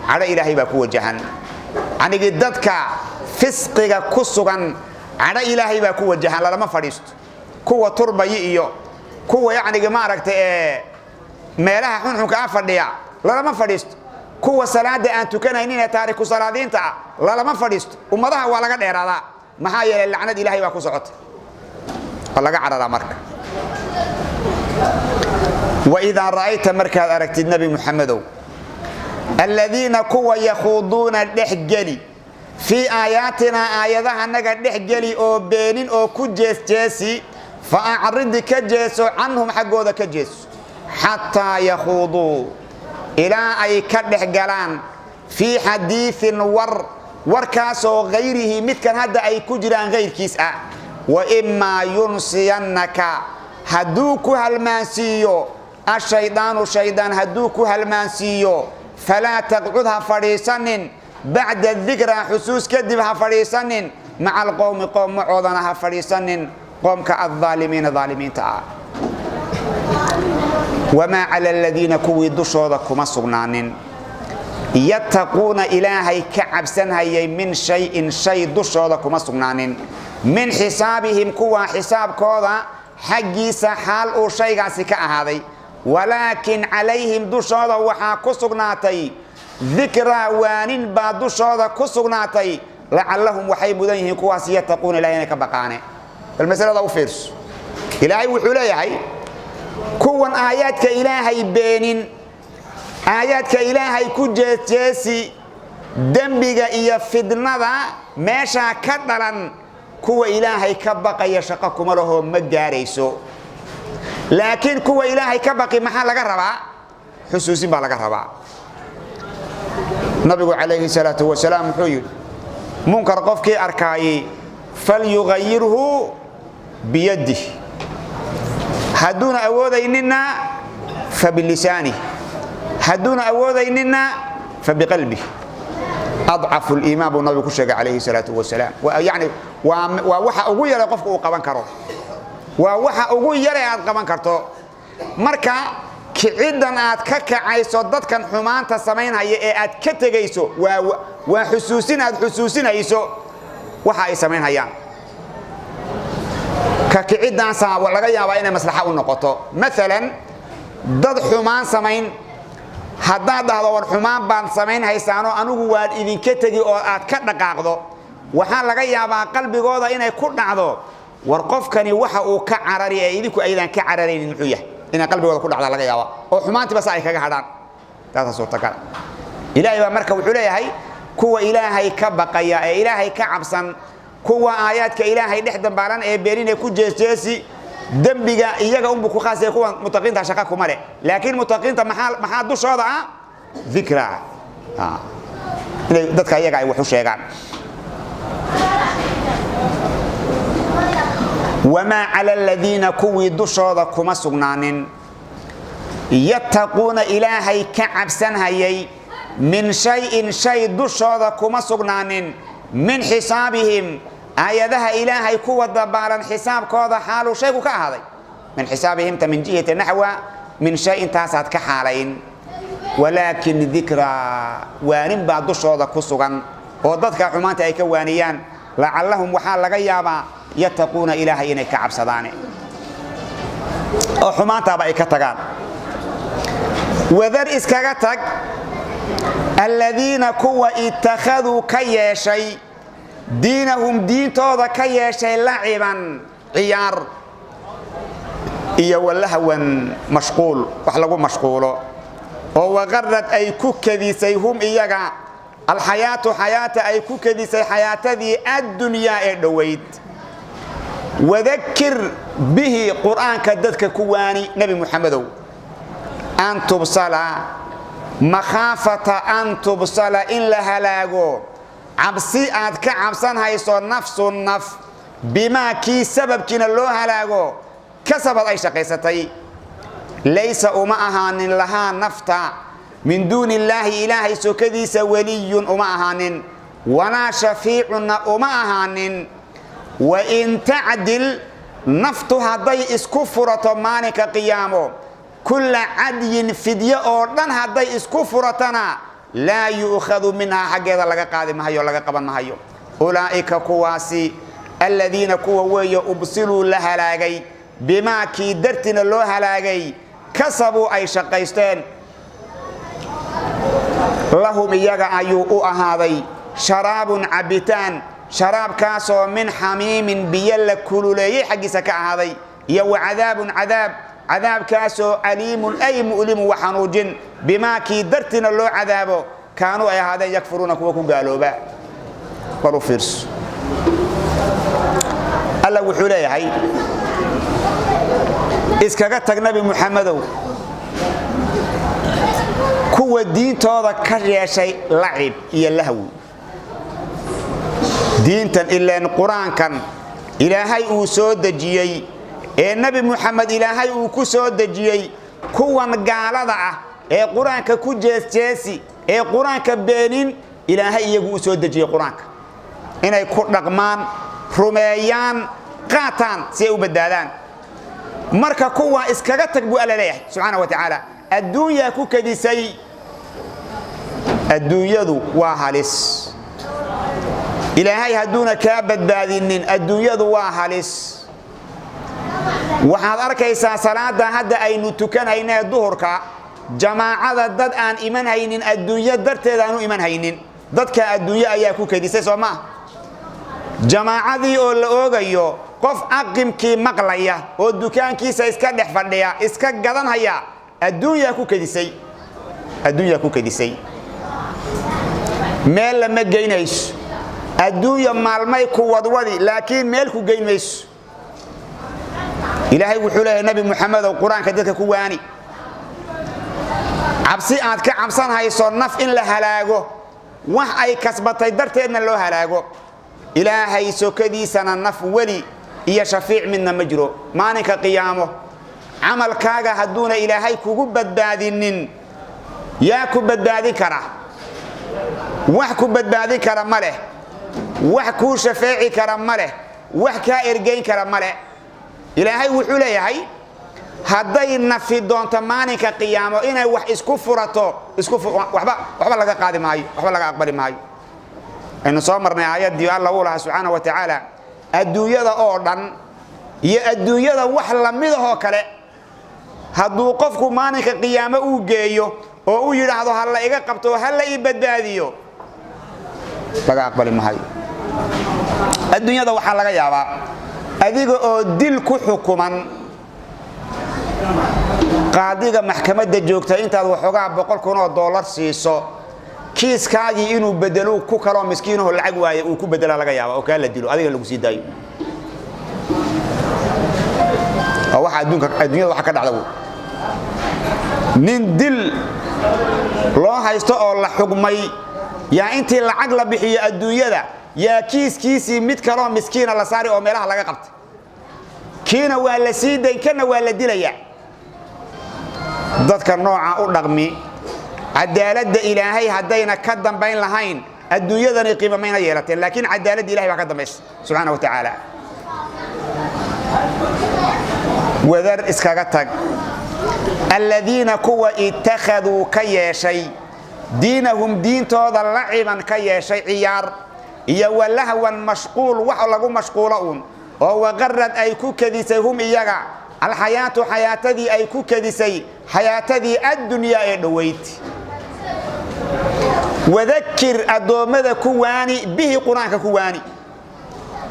cadho Ilaahay baa ku wajahan. Anigii dadka fisqiga ku sugan cadho Ilaahay baa ku wajahan, lalama fadhiisto. Kuwa turbayi iyo kuwa yacnigi maaragtay ee meelaha xunxunka a fadhiya lalama fadhiisto. Kuwa salaada aan tukanaynin ee taariku salaadiinta ah lalama fadhiisto. Ummadaha waa laga dheeraadaa, maxaa yeelay lacnad Ilaahay baa ku socota, waa laga cararaa. Marka waidaa ra'ayta, markaad aragtid, Nebi Muxamedow, aladiina kuwa yakhuuduuna dhexgeli fii aayaatinaa, aayadahanaga dhexgeli oo beenin oo ku jeesjeesi, fa acridi, ka jeeso, canhum, xaggooda ka jeeso, xataa yakhuuduu, ilaa ay ka dhex galaan, fii xadiiin, war, warkaasoo hayrihi, midkan hadda ay ku jiraan hayrkiis ah. Wa imaa yunsiyannaka, hadduu ku halmaansiiyo, ashaydaanu, shaydaan hadduu ku halmaansiiyo, falaa taqcud, ha fadhiisanin, bacda dikraa, xusuus kadib ha fadhiisanin, maca alqowmi, qoom macoodana ha fadhiisanin, qoomka aaalimiina, aalimiinta ah. Wamaa cala aladiina, kuwii dushooda kuma sugnaanin, yattaquuna, Ilaahay ka cabsanhayay, min shayin, shay dushooda kuma sugnaanin, min xisaabihim, kuwaa xisaabkooda xaggiisa xaal uu shaygaasi ka ahaaday. Walaakin calayhim, dushooda waxaa ku sugnaatay, dikraa, waanin baa dushooda ku sugnaatay, lacallahum, waxay mudan yihiin kuwaas, yattaquuna, Ilahay inay ka baqaane. Bal masalada u fiirso. Ilaahay wuxuu leeyahay kuwan aayaadka Ilaahay beenin, aayaadka Ilaahay ku jeesjeesi, dembiga iyo fidnada meeshaa ka dhalan kuwa Ilaahay ka baqaya shaqo kuma lahoo, ma gaarayso. Laakiin kuwa Ilaahay ka baqi maxaa laga rabaa? Xusuusin baa laga rabaa. Nabigu calayhi salaatu wasalaam wuxuu yidhi: munkar qofkii arkaayey falyugayirhu biyadih, hadduuna awoodayninna fabilisaanih, hadduuna awoodayninna fabiqalbih. Adcafu liimaan buu nabigu ku sheegay calayhi salaatu wasalaam. Yani waa waxa ugu yare qofka uu qaban karo, waa waxa ugu yare aad qaban karto. Marka kiciddan aad ka kacayso dadkan xumaanta samaynhaya ee aad ka tegayso waa xusuusin aad xusuusinayso waxa ay samaynhayaan. Ka kiciddaansa laga yaabaa inay maslaxa u noqoto. Maalan, dad xumaan samayn haddaad dhahdo: "War, xumaan baan samayn haysaanoo anigu waan idinka tegi," oo aad ka dhaqaaqdo, waxaa laga yaabaa qalbigooda inay ku dhacdo: "War, qofkani waxa uu ka carari ee idinku aydaan ka cararaynin muxuu yahay?" Inay qalbigooda ku dhacda laga yaaba oo xumaantiiba sa ay kaga hadhaan. Taasaa suurtagal. Ilaahay baa marka wuxuu leeyahay kuwa Ilaahay ka baqaya ee Ilaahay ka cabsan, kuwa aayaadka Ilaahay dhex dambaalan ee beeninee ku jeesjeesi, dembiga iyaga unbu ku khaasaya, kuwa mutaqiinta shaqa kuma leh. Laakiin mutaqiinta maxaa dushooda ah? Dikra, inay dadka iyaga ay wax u sheegaan. Wamaa cala aladiina, kuwii dushooda kuma sugnaanin, yattaquuna, Ilaahay ka cabsanhayay, min shayin, shay dushooda kuma sugnaanin, min xisaabihim, aayadaha Ilaahay kuwa dabaalan xisaabkooda xaaluu shaygu ka ahaaday. Min xisaabihimta min jihati naxwa min shayin taasaad ka xaalayn. Walaakin dikraa, waanin baa dushooda ku sugan oo dadka xumaanta ay ka waaniyaan, lacallahum, waxaa laga yaabaa, yattaquuna, Ilaahay inay ka cabsadaane oo xumaantaaba ay ka tagaan. Wadar, iskaga tag, aladiina, kuwa, ittakhaduu, ka yeeshay, diinahum, diintooda ka yeeshay, laciban, ciyaar, iyo walahwan, mashquul, wax lagu mashquulo, oo waqarad, ay ku kedisay, hum, iyaga, alxayaatu, xayaata ay ku kedisay, xayaatadii addunyaa ee dhowayd. Wadakir bihi, qur'aanka dadka ku waani, Nebi Muxamedow, an tubsala, makhaafata an tubsala, in la halaago cabsi aad ka cabsanhayso, nafsu, naf, bimaa, kii sababkiina loo halaago, kasabad, ay shaqaysatay, laysa, uma ahaanin, lahaa, nafta, min duuni illaahi, Ilaahay sokadiisa, weliyun uma ahaanin, walaa shafiicunna uma ahaanin. Wain tacdil, naftu hadday isku furato maalinka qiyaamo, kulla cadyin, fidyo oo dhan hadday isku furatana, laa yu'khadu minhaa, xaggeeda laga qaadi mahayo, laga qaban mahayo. Ulaa'ika, kuwaasi, aladiina, kuwa weeye, ubsiluu, la halaagay, bimaa, kii dartina loo halaagay, kasabuu, ay shaqaysteen. Lahum iyaga ayuu u ahaaday sharaabun cabitaan, sharaabkaasoo min xamiimin, biyo la kululeeyey xaggiisa ka ahaaday, iyo wa cadaabun cadaab, cadaabkaasoo aliimun ay mu'limun wa xanuujin, bimaa kii dartiina loo cadaabo kaanuu ay ahaadeen yakfuruuna kuwa ku gaalooba. Bal u fiirso, Alla wuxuu leeyahay: iskaga tag, Nabi Muxamedow, kuwa diintooda ka yeeshay lacib iyo lahwi. Diintan ileen Qur-aankan Ilaahay uu soo dejiyey ee Nebi Muxamed Ilaahay uu ku soo dejiyey, kuwan gaalada ah ee Qur-aanka ku jeesjeesi ee Qur-aanka beenin, Ilaahay iyagu u soo dejiyey Qur-aanka inay ku dhaqmaan, rumeeyaan, qaataan si ay u badbaadaan. Marka kuwa iskaga tag buu Alla leeyahay subxaana wa tacaala. Adduunyaa ku kadisay. Adduunyadu waa halis. Ilaahay hadduuna kaa badbaadinin, adduunyadu waa halis. Waxaad arkaysaa salaada hadda aynu tukanhaynee duhurka, jamaacada dad aan iman haynin, adduunyo darteed aanu iman haynin. Dadka adduunyo ayaa ku kadisay, soo maa? Jamaacadii oo la oogayo, qof aqimkii maqlaya oo dukaankiisa iska dhex fadhiya, iska gadanhaya. Adduunyaa ku kadisay, adduunyaa ku kadisay. Meel lama geynayso. Adduunya maalmay ku wadwadi, laakiin meel ku geyn mayso. Ilaahay wuxuu leeyahay: Nabi Muxamedow, Qur-aanka dadka ku waani, cabsi aad ka cabsanhayso naf in la halaago, wax ay kasbatay darteedna loo halaago. Ilaahay sokadiisana naf weli iyo shafiic midna ma jiro. Maalinka qiyaamo camalkaaga hadduuna Ilaahay kugu badbaadinin, yaa ku badbaadin kara? Wax ku badbaadin kara ma leh, wax kuu shafeeci kara ma leh, wax kaa ergeyn kara ma leh. Ilaahay wuxuu leeyahay: hadday nafi doonto maalinka qiyaamo inay wax isku furato, isku waxba laga qaadi maayo, waxba laga aqbali maayo. Aynu soo marnay aayaddii Alla uu lahaa subxaana wa tacaala: adduunyada oo dhan iyo adduunyada wax lamidahoo kale hadduu qofku maalinka qiyaamo uu geeyo oo uu yidhaahdo ha la iga qabto, ha la ii badbaadiyo, laga aqbali maayo. Adduunyada waxaa laga yaabaa adiga oo dil ku xukuman, qaadiga maxkamadda joogta intaad waxoogaa $100,000 siiso, kiiskaagii inuu bedelo, ku kaloo miskiinaho lacag waaye uu ku bedela laga yaaba, oo kaa la dilo, adiga lagu sii daayo. Waa waxa adduunka, adduunyada waxa ka dhacda wey. Nin dil loo haysto oo la xugmay yaa intii lacag la bixiyo adduunyada yaa kiiskiisii mid kaloo miskiina la saari oo meelaha laga qabtay. Kiina waa la sii dayn, kana waa la dilayaa. Dadka nooca u dhaqmi, cadaaladda Ilaahay haddayna ka dambayn lahayn, adduunyadani qiimo mayna yeelateen, laakiin cadaaladda Ilahay baa ka dambaysa subxaana wa tacaala. Wadar, iskaga tag, aladiina kuwa ittakhaduu ka yeeshay diinahum diintooda laciban ka yeeshay, ciyaar iyo walahwan, mashquul, wax lagu mashquulo uun, oo waqarad ay ku kadisay hum iyaga alxayaatu, xayaatadii ay ku kadisay, xayaatadii addunyaa ee dhoweyd. Wadakir, addoommada ku waani, bihi Qur-aanka ku waani,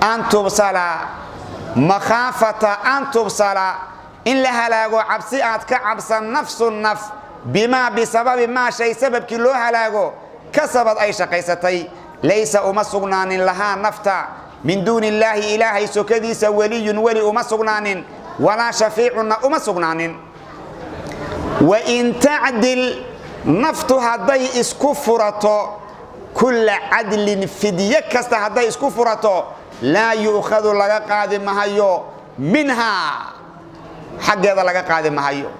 an tubsala, makhaafata an tubsala, in la halaago cabsi aad ka cabsan, nafsu naf, bimaa bisababi maa shay sababkii loo halaago, kasabad ay shaqaysatay, laysa uma sugnaanin lahaa nafta min duuni illaahi, Ilaahay sokadiisa, weliyun weli uma sugnaanin, walaa shafiicunna uma sugnaanin. Wain tacdil, naftu hadday isku furato, kulla cadlin, fidye kasta hadday isku furato, laa yu'khadu laga qaadi mahayo, minhaa xaggeeda laga qaadi mahayo.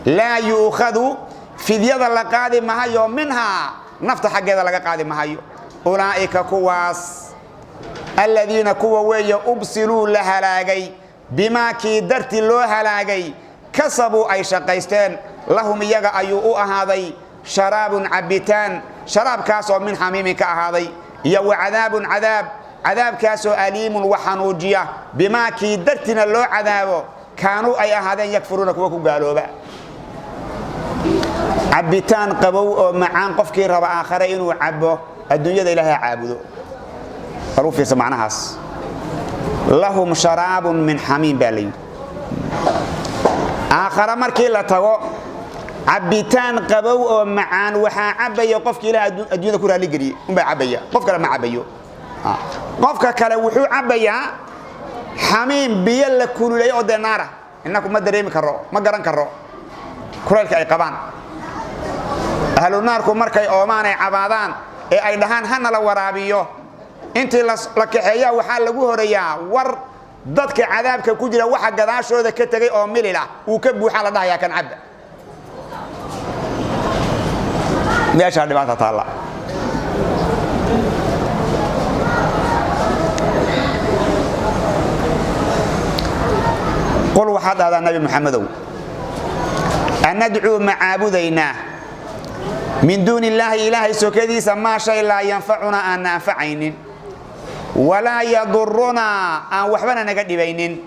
Laa yu'khadu, fidyada la qaadi mahayo, minhaa nafta xaggeeda laga qaadi mahayo. Ulaa'ika kuwaas aladiina kuwa weeye ubsiluu la halaagay, bimaa kii darti loo halaagay, kasabuu ay shaqaysteen. Lahum iyaga ayuu u ahaaday sharaabun cabitaan, sharaabkaasoo min xamiimin ka ahaaday, iyo wa cadaabun cadaab, cadaabkaasoo aliimun wa xanuujiya, bimaa kii dartina loo cadaabo, kaanuu ay ahaadeen yakfuruuna kuwa ku gaalooba. Cabitaan qabow oo macaan qofkii raba aakhare inuu cabo, adduunyada Ilaahay caabudo. Bal u fiirsa macnahaas. Lahum sharaabun min xamiim baa la yidhi. Aakhare markii la tago, cabitaan qabow oo macaan waxaa cabaya qofkii Ilahay adduunyada ku raalligeliyey unbaa cabaya, qof kale ma cabayo. Qofka kale wuxuu cabayaa xamiim, biyo la kululeeyo oo dee naara. Innaku ma dareemi karo, ma garan karo kulaylka ay qabaan ahlu naarku markay oomaan ay cabaadaan ee ay dhahaan hana la waraabiyo. Intii la kaxeeyaa waxaa lagu horeeyaa war dadka cadaabka ku jira waxa gadaashooda ka tegay oo milil ah uu ka buuxaa, la dhahayaa kan cabba. Meeshaa dhibaata taalla. Qul, waxaad dhahdaa Nabi Maxamedow, anadcuu, ma caabudaynaa, min duuni illaahi, Ilaahay sokadiisa, maa shay laa yanfacunaa, aanna anfacaynin, walaa yadurunaa, aan waxbana naga dhibaynin?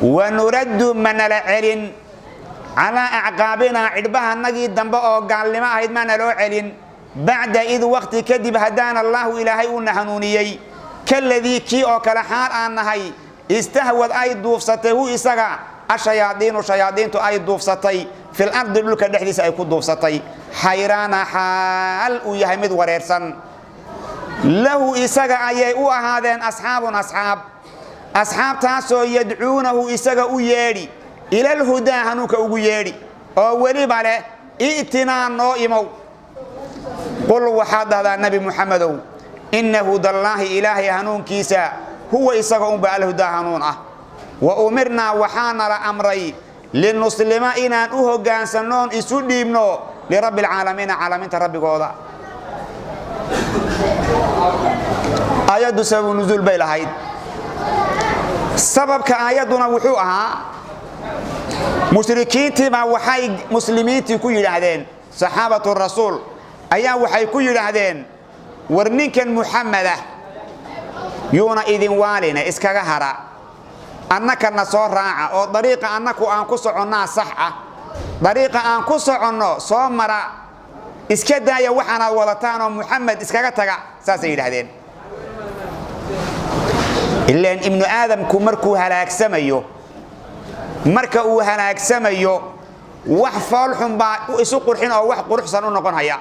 Wanuraddu, ma nala celin, calaa acqaabinaa, cidhbahanagii dambe oo gaalnimo ahayd maa naloo celin, bacda id waqti kadib hadaana Allaahu, Ilaahay uuna hanuuniyey, kaladii kii oo kale xaal aan nahay istahwad, ay duufsatay, hu isaga, ashayaadiinu, shayaadiintu ay duufsatay, fil ardi, dhulka dhexdiisa ay ku duufsatay, xayraana, xaal uu yahay mid wareersan? Lahu, isaga ayay u ahaadeen, asxaabun, asxaab, asxaabtaasoo yadcuunahu, isaga u yeedhi, ilalhudaa, hanuunka ugu yeedhi, oo weliba leh i'tinaa, noo imow. Qul, waxaad dhahdaa Nabi Muxamedow, inna hudallaahi, Ilaahay hanuunkiisa, huwa, isaga unba, alhudaa, hanuun ah. Wa umirnaa, waxaana la amray, linuslima, inaan u hoggaansannoon isu dhiibno, lirabbi alcaalamiina, caalamiinta rabbigooda. Aayaddu sababu nusuul bay lahayd. Sababka aayadduna wuxuu ahaa mushrikiintiibaa waxay muslimiintii ku yidhaahdeen, saxaabatu rasuul ayaa waxay ku yidhaahdeen, war ninkan Muxamedah yuuna idin waaline, iskaga hara, annakana soo raaca oo dariiqa annaku aan ku soconnaa sax ah, dariiqa aan ku soconno soo mara, iska daaya waxaanaad wadataanoo Muxamed iskaga taga. Saasay yidhaahdeen. Ilaan ibnu aadamku markuu halaagsamayo, marka uu halaagsamayo, wax foolxun baa isu qurxin oo wax quruxsan u noqon haya.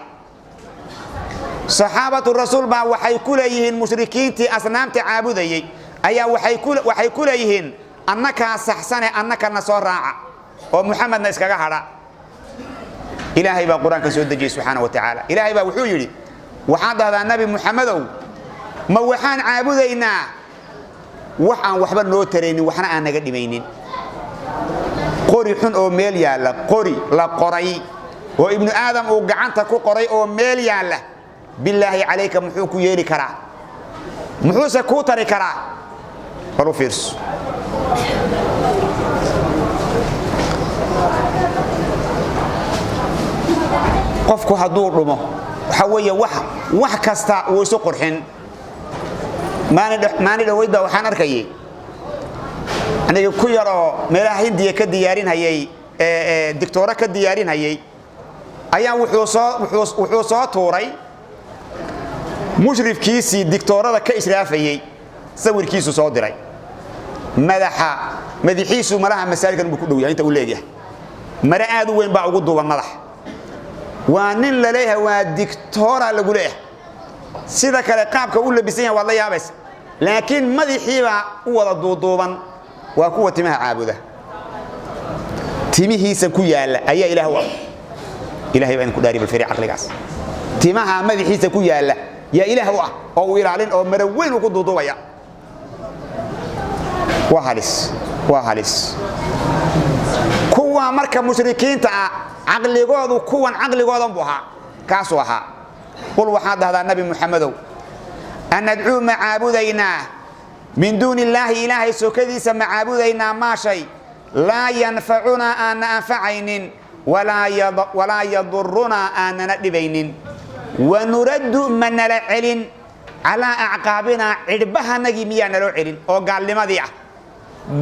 Saxaabatu rasuul baa waxay ku leeyihiin mushrikiintii asnaamta caabudayey ayaa waxay ku leeyihiin, annakaa saxsane, annakana soo raaca oo Muxamedna iskaga hadha. Ilaahay baa Qur-aanka soo dejiyey subxaana wa tacaala. Ilaahay baa wuxuu yidhi, waxaad dhahdaa Nabi Muxamedow, ma waxaan caabudaynaa wax aan waxba noo taraynin, waxna aan naga dhimaynin? Qori xun oo meel yaalla, qori la qoray oo ibnu aadam uu gacanta ku qoray oo meel yaalla, bilaahi calayka, muxuu ku yeeli karaa? Muxuuse kuu tari karaa? Bal u fiirso. Qofku hadduu dhumo, waxa weeye wax kasta wuu isu qurxin. Maani dhoweyd baa waxaan arkayay aniga ku yar oo meelaha Hindiya ka diyaarinhayay, dictooro ka diyaarinhayay, ayaa wuxuu soo tuuray mushrifkiisii dictoorada ka israafayey, sawirkiisu soo diray. Madaxa madaxiisu malaha masaajidkan buu ku dhow yahay inta uu leeyahay, mare aad u weyn baa ugu duuban madax. Waa nin la leeyahay waa dictoora lagu leeyahay. Sida kale qaabka u labisan yahay waad la yaabaysa, laakiin madaxiibaa u wada duuduuban. Waa kuwa timaha caabuda. Timihiisa ku yaalla ayaa Ilaah u ah. Ilahay baa idinku dhaari, bal firi caqligaas. Timaha madaxiisa ku yaalla yaa Ilaah u ah oo uu ilaalin oo maro weyn uu ku duuduubaya. Waa halis, waa halis. Kuwa marka mushrikiinta ah caqligoodu kuwan caqligoodan buu ahaa, kaasuu ahaa. Qul, waxaad dhahdaa Nabi Muxamedow, anadcuu, ma caabudaynaa, min duuni illaahi, Ilaahay sokadiisa, ma caabudaynaa, maa shay laa yanfacunaa, aanna anfacaynin, walaa yadurunaa, aanana dhibaynin? Wanuraddu, ma nala celin, calaa acqaabinaa, cidhbahanagii miyaa naloo celin oo gaalnimadii ah,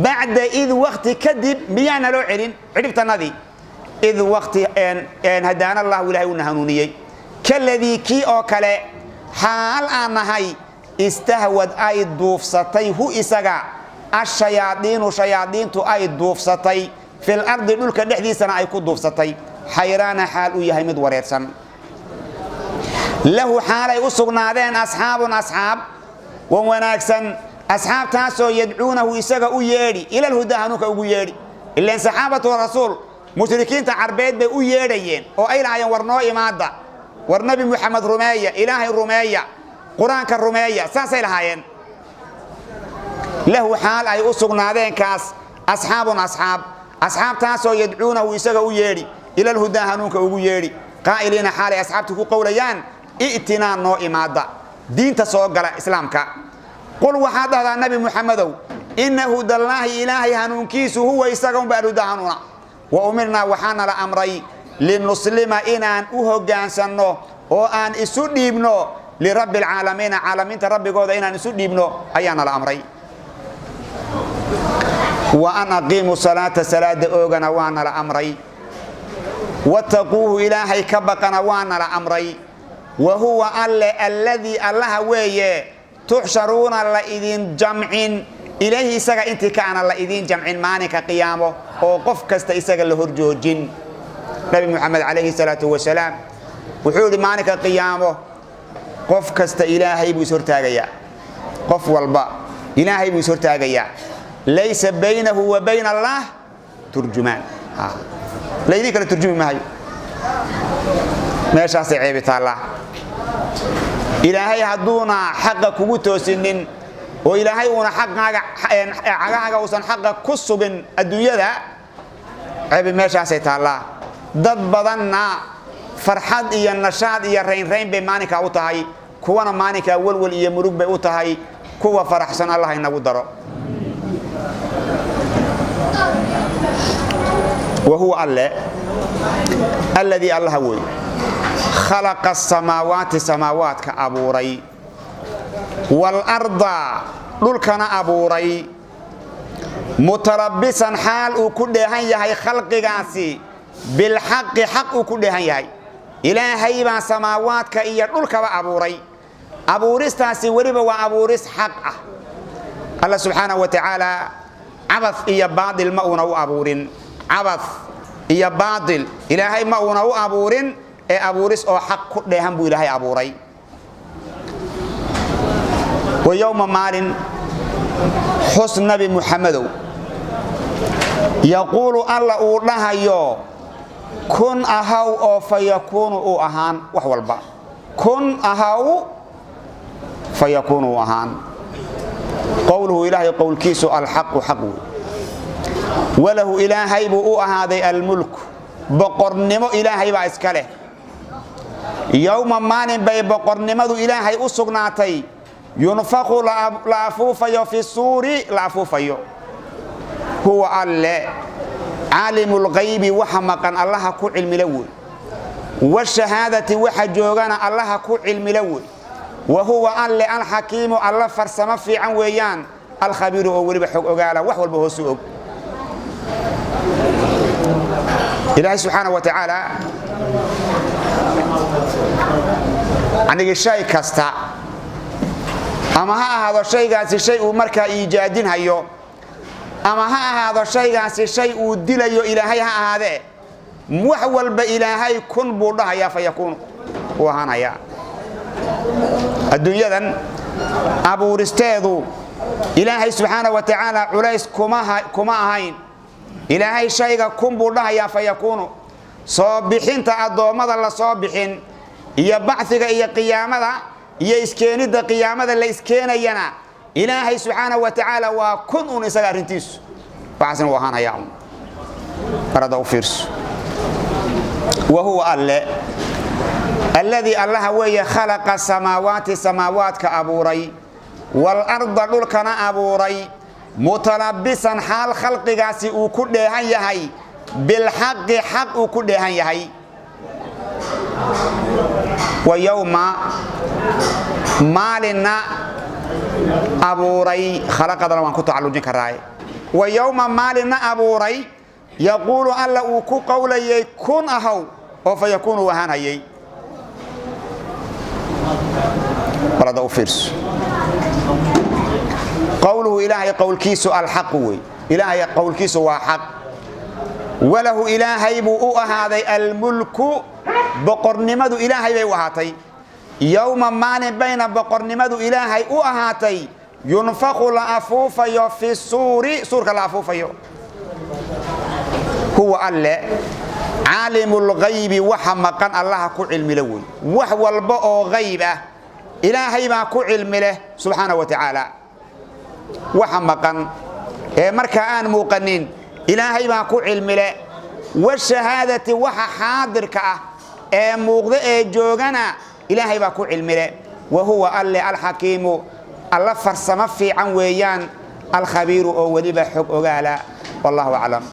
bacda id wakti kadib miyaa naloo celin cidhibtanadii? Id waqti hadaana Allahu, Ilahay uuna hanuuniyey. Kaladii, kii oo kale xaal aan nahay, istahwad, ay duufsatay, hu isaga, ashayaadiinu, shayaadiintu ay duufsatay, fil ardi, dhulka dhexdiisana ay ku duufsatay, xayraana, xaal uu yahay mid wareersan. Lahu, xaalay u sugnaadeen, asxaabun, asxaab wan wanaagsan, asxaabtaasoo yadcuunahu, isaga u yeedhi, ilalhudaa, hanuunka ugu yeedhi. Ileen saxaabatu rasuul mushrikiinta Carbeed bay u yeedhayeen oo ay lahaayeen: "War noo imaada, war Nabi Muxamed rumeeya, Ilaahay rumeeya, Qur-aanka rumeeya." Saasay lahaayeen. Lahu, xaal ay u sugnaadeen kaas, asxaabun, asxaab, asxaabtaasoo yadcuunahu, isaga u yeedhi, ilalhudaa, hanuunka ugu yeedhi, qaa'iliina, xaalay asxaabtu ku qowlayaan: "I'tinaa, noo imaada, diinta soo gala, Islaamka." Qul, waxaad dhahdaa, Nabi Muxamedow: "Ina hudallaahi, Ilaahay hanuunkiisu, huwa, isaga unba, alhudaa, hanuuna. Wa umirnaa, waxaana la amray, linuslima, inaan u hoggaansanno oo aan isu dhiibno, lirabbi alcaalamiina, caalamiinta Rabbigooda inaan isu dhiibno ayaana la amray. Wa an aqiimuu salaata, salaada oogana waana la amray. Wattaquuhu, Ilaahay ka baqana waana la amray. Wa huwa Alle alladii, Allaha weeye, tuxsharuuna, la idin jamcin, ilayhi, isaga intii kaana la idin jamcin maalinka qiyaamo, oo qof kasta isaga la horjoojin." Nabi Muxamed calayhi salaatu wasalaam wuxuu yidhi: maalinka qiyaamo qof kasta Ilaahay buu ishortaagayaa, qof walba Ilaahay buu ishortaagayaa. Laysa baynahu wa bayna Allah turjumaan, laydin kala turjumi maayo. Meeshaasay ceebi taallaa. Ilaahay hadduuna xaqa kugu toosinin oo Ilaahay uuna xaqaaga cagahaaga uusan xaqa ku sugin adduunyada, ceebi meeshaasay taallaa. Dad badanna farxad iyo nashaad iyo raynrayn bay maalinkaa u tahay, kuwana maalinkaa welwel iyo murug bay u tahay. Kuwa faraxsan Allah inagu daro. Wa huwa Alle alladii, Allaha wey, khalaqa asamaawaati, samaawaadka abuuray, waalarda, dhulkana abuuray, mutalabisan, xaal uu ku dheehan yahay khalqigaasi, bilxaqi, xaq uu ku dheehan yahay. Ilaahay baa samaawaadka iyo dhulkaba abuuray. Abuuristaasi weliba waa abuuris xaq ah. Alla subxaanahu wa tacaala cabad iyo baadil ma uuna u abuurin. Cabad iyo baadil Ilaahay ma uuna u abuurin, ee abuuris oo xaq ku dheehan buu Ilaahay abuuray. Wa yowma, maalin xus, Nabi Muxamedow, yaquulu, Alla uu dhahayo: "Kun, ahaw," oo fayakuunu, uu ahaan wax walba. "Kun, ahaw," fayakuunu, uu ahaan. Qowluhu, Ilaahay qowlkiisu, alxaqu, xaq wey. Walahu, Ilaahay buu u ahaaday, almulku, boqornimo Ilaahay baa iska leh. Yowma, maalin bay boqornimadu Ilaahay u sugnaatay, yunfaqu, la afuufayo, fi suuri, la afuufayo. Huwa Alle caalimu lgaybi, waxa maqan Allaha ku cilmilo wey, washahaadati, waxa joogana Allaha ku cilmilo wey. Wa huwa Alle alxakiimu, Alla farsamo fiican weeyaan, alkhabiiru, oo weliba xog ogaala, wax walba hoosu og. Ilaahay subxaana wa tacaala anigi shay kasta, ama ha ahaado shaygaasi shay uu markaa iijaadinhayo, ama ha ahaado shaygaasi shay uu dilayo, Ilaahay ha ahaadee, wax walba Ilaahay "kun" buu dhahayaa, fa yakuunu, uu ahaanayaa. Adduunyadan abuuristeedu Ilaahay subxaana wa tacaala culays kuma ahayn. Ilaahay shayga "kun" buu dhahayaa, fa yakuunu. Soo bixinta addoommada la soo bixin iyo bachiga iyo qiyaamada iyo iskeenidda qiyaamada la iskeenayana, Ilaahay subxaana wa tacaala waa "kun" un isaga arrintiisu, waxaasna uu ahaanayaa un. Barada u fiirso. Wa huwa Alle alladii, Allaha weeye, khalaqa samaawaati, samaawaadka abuuray, waalarda, dhulkana abuuray, mutalabisan, xaal khalqigaasi uu ku dheehan yahay, bilxaqi, xaq uu ku dheehan yahay. Wa yowma, maalinna abuuray, khalaqadana waan ku tacallujin karaaye. Wa yowma, maalinna abuuray, Yaquulu, alla uu ku qowlayay: "Kun ahaw," oo fa yakuunu, uu ahaan hayay. Balada u fiirso. Qowluhu, Ilaahay qowlkiisu, alxaqu wey. Ilaahay qowlkiisu waa xaq. Walahu, Ilaahay buu u ahaaday, almulku, boqornimadu Ilaahay bay u ahaatay. Yowma, maalin bayna boqornimadu Ilaahay u ahaatay, yunfaqu, la afuufayo, fi suuri, suurka la afuufayo. Huwa, alle, caalimu lgaybi, waxa maqan Allaha ku cilmile wey. Wax walba oo qayb ah Ilaahay baa ku cilmi leh, subxaana wa tacaala. Waxa maqan ee markaa aan muuqanin Ilaahay baa ku cilmi leh. Washahaadati, waxa xaadirka ah ee muuqda ee joogana Ilaahay baa ku cilmi leh. Wa huwa, alle, alxakiimu, Alla farsamo fiican weeyaan, alkhabiiru, oo weliba xog ogaala. Wallahu aclam.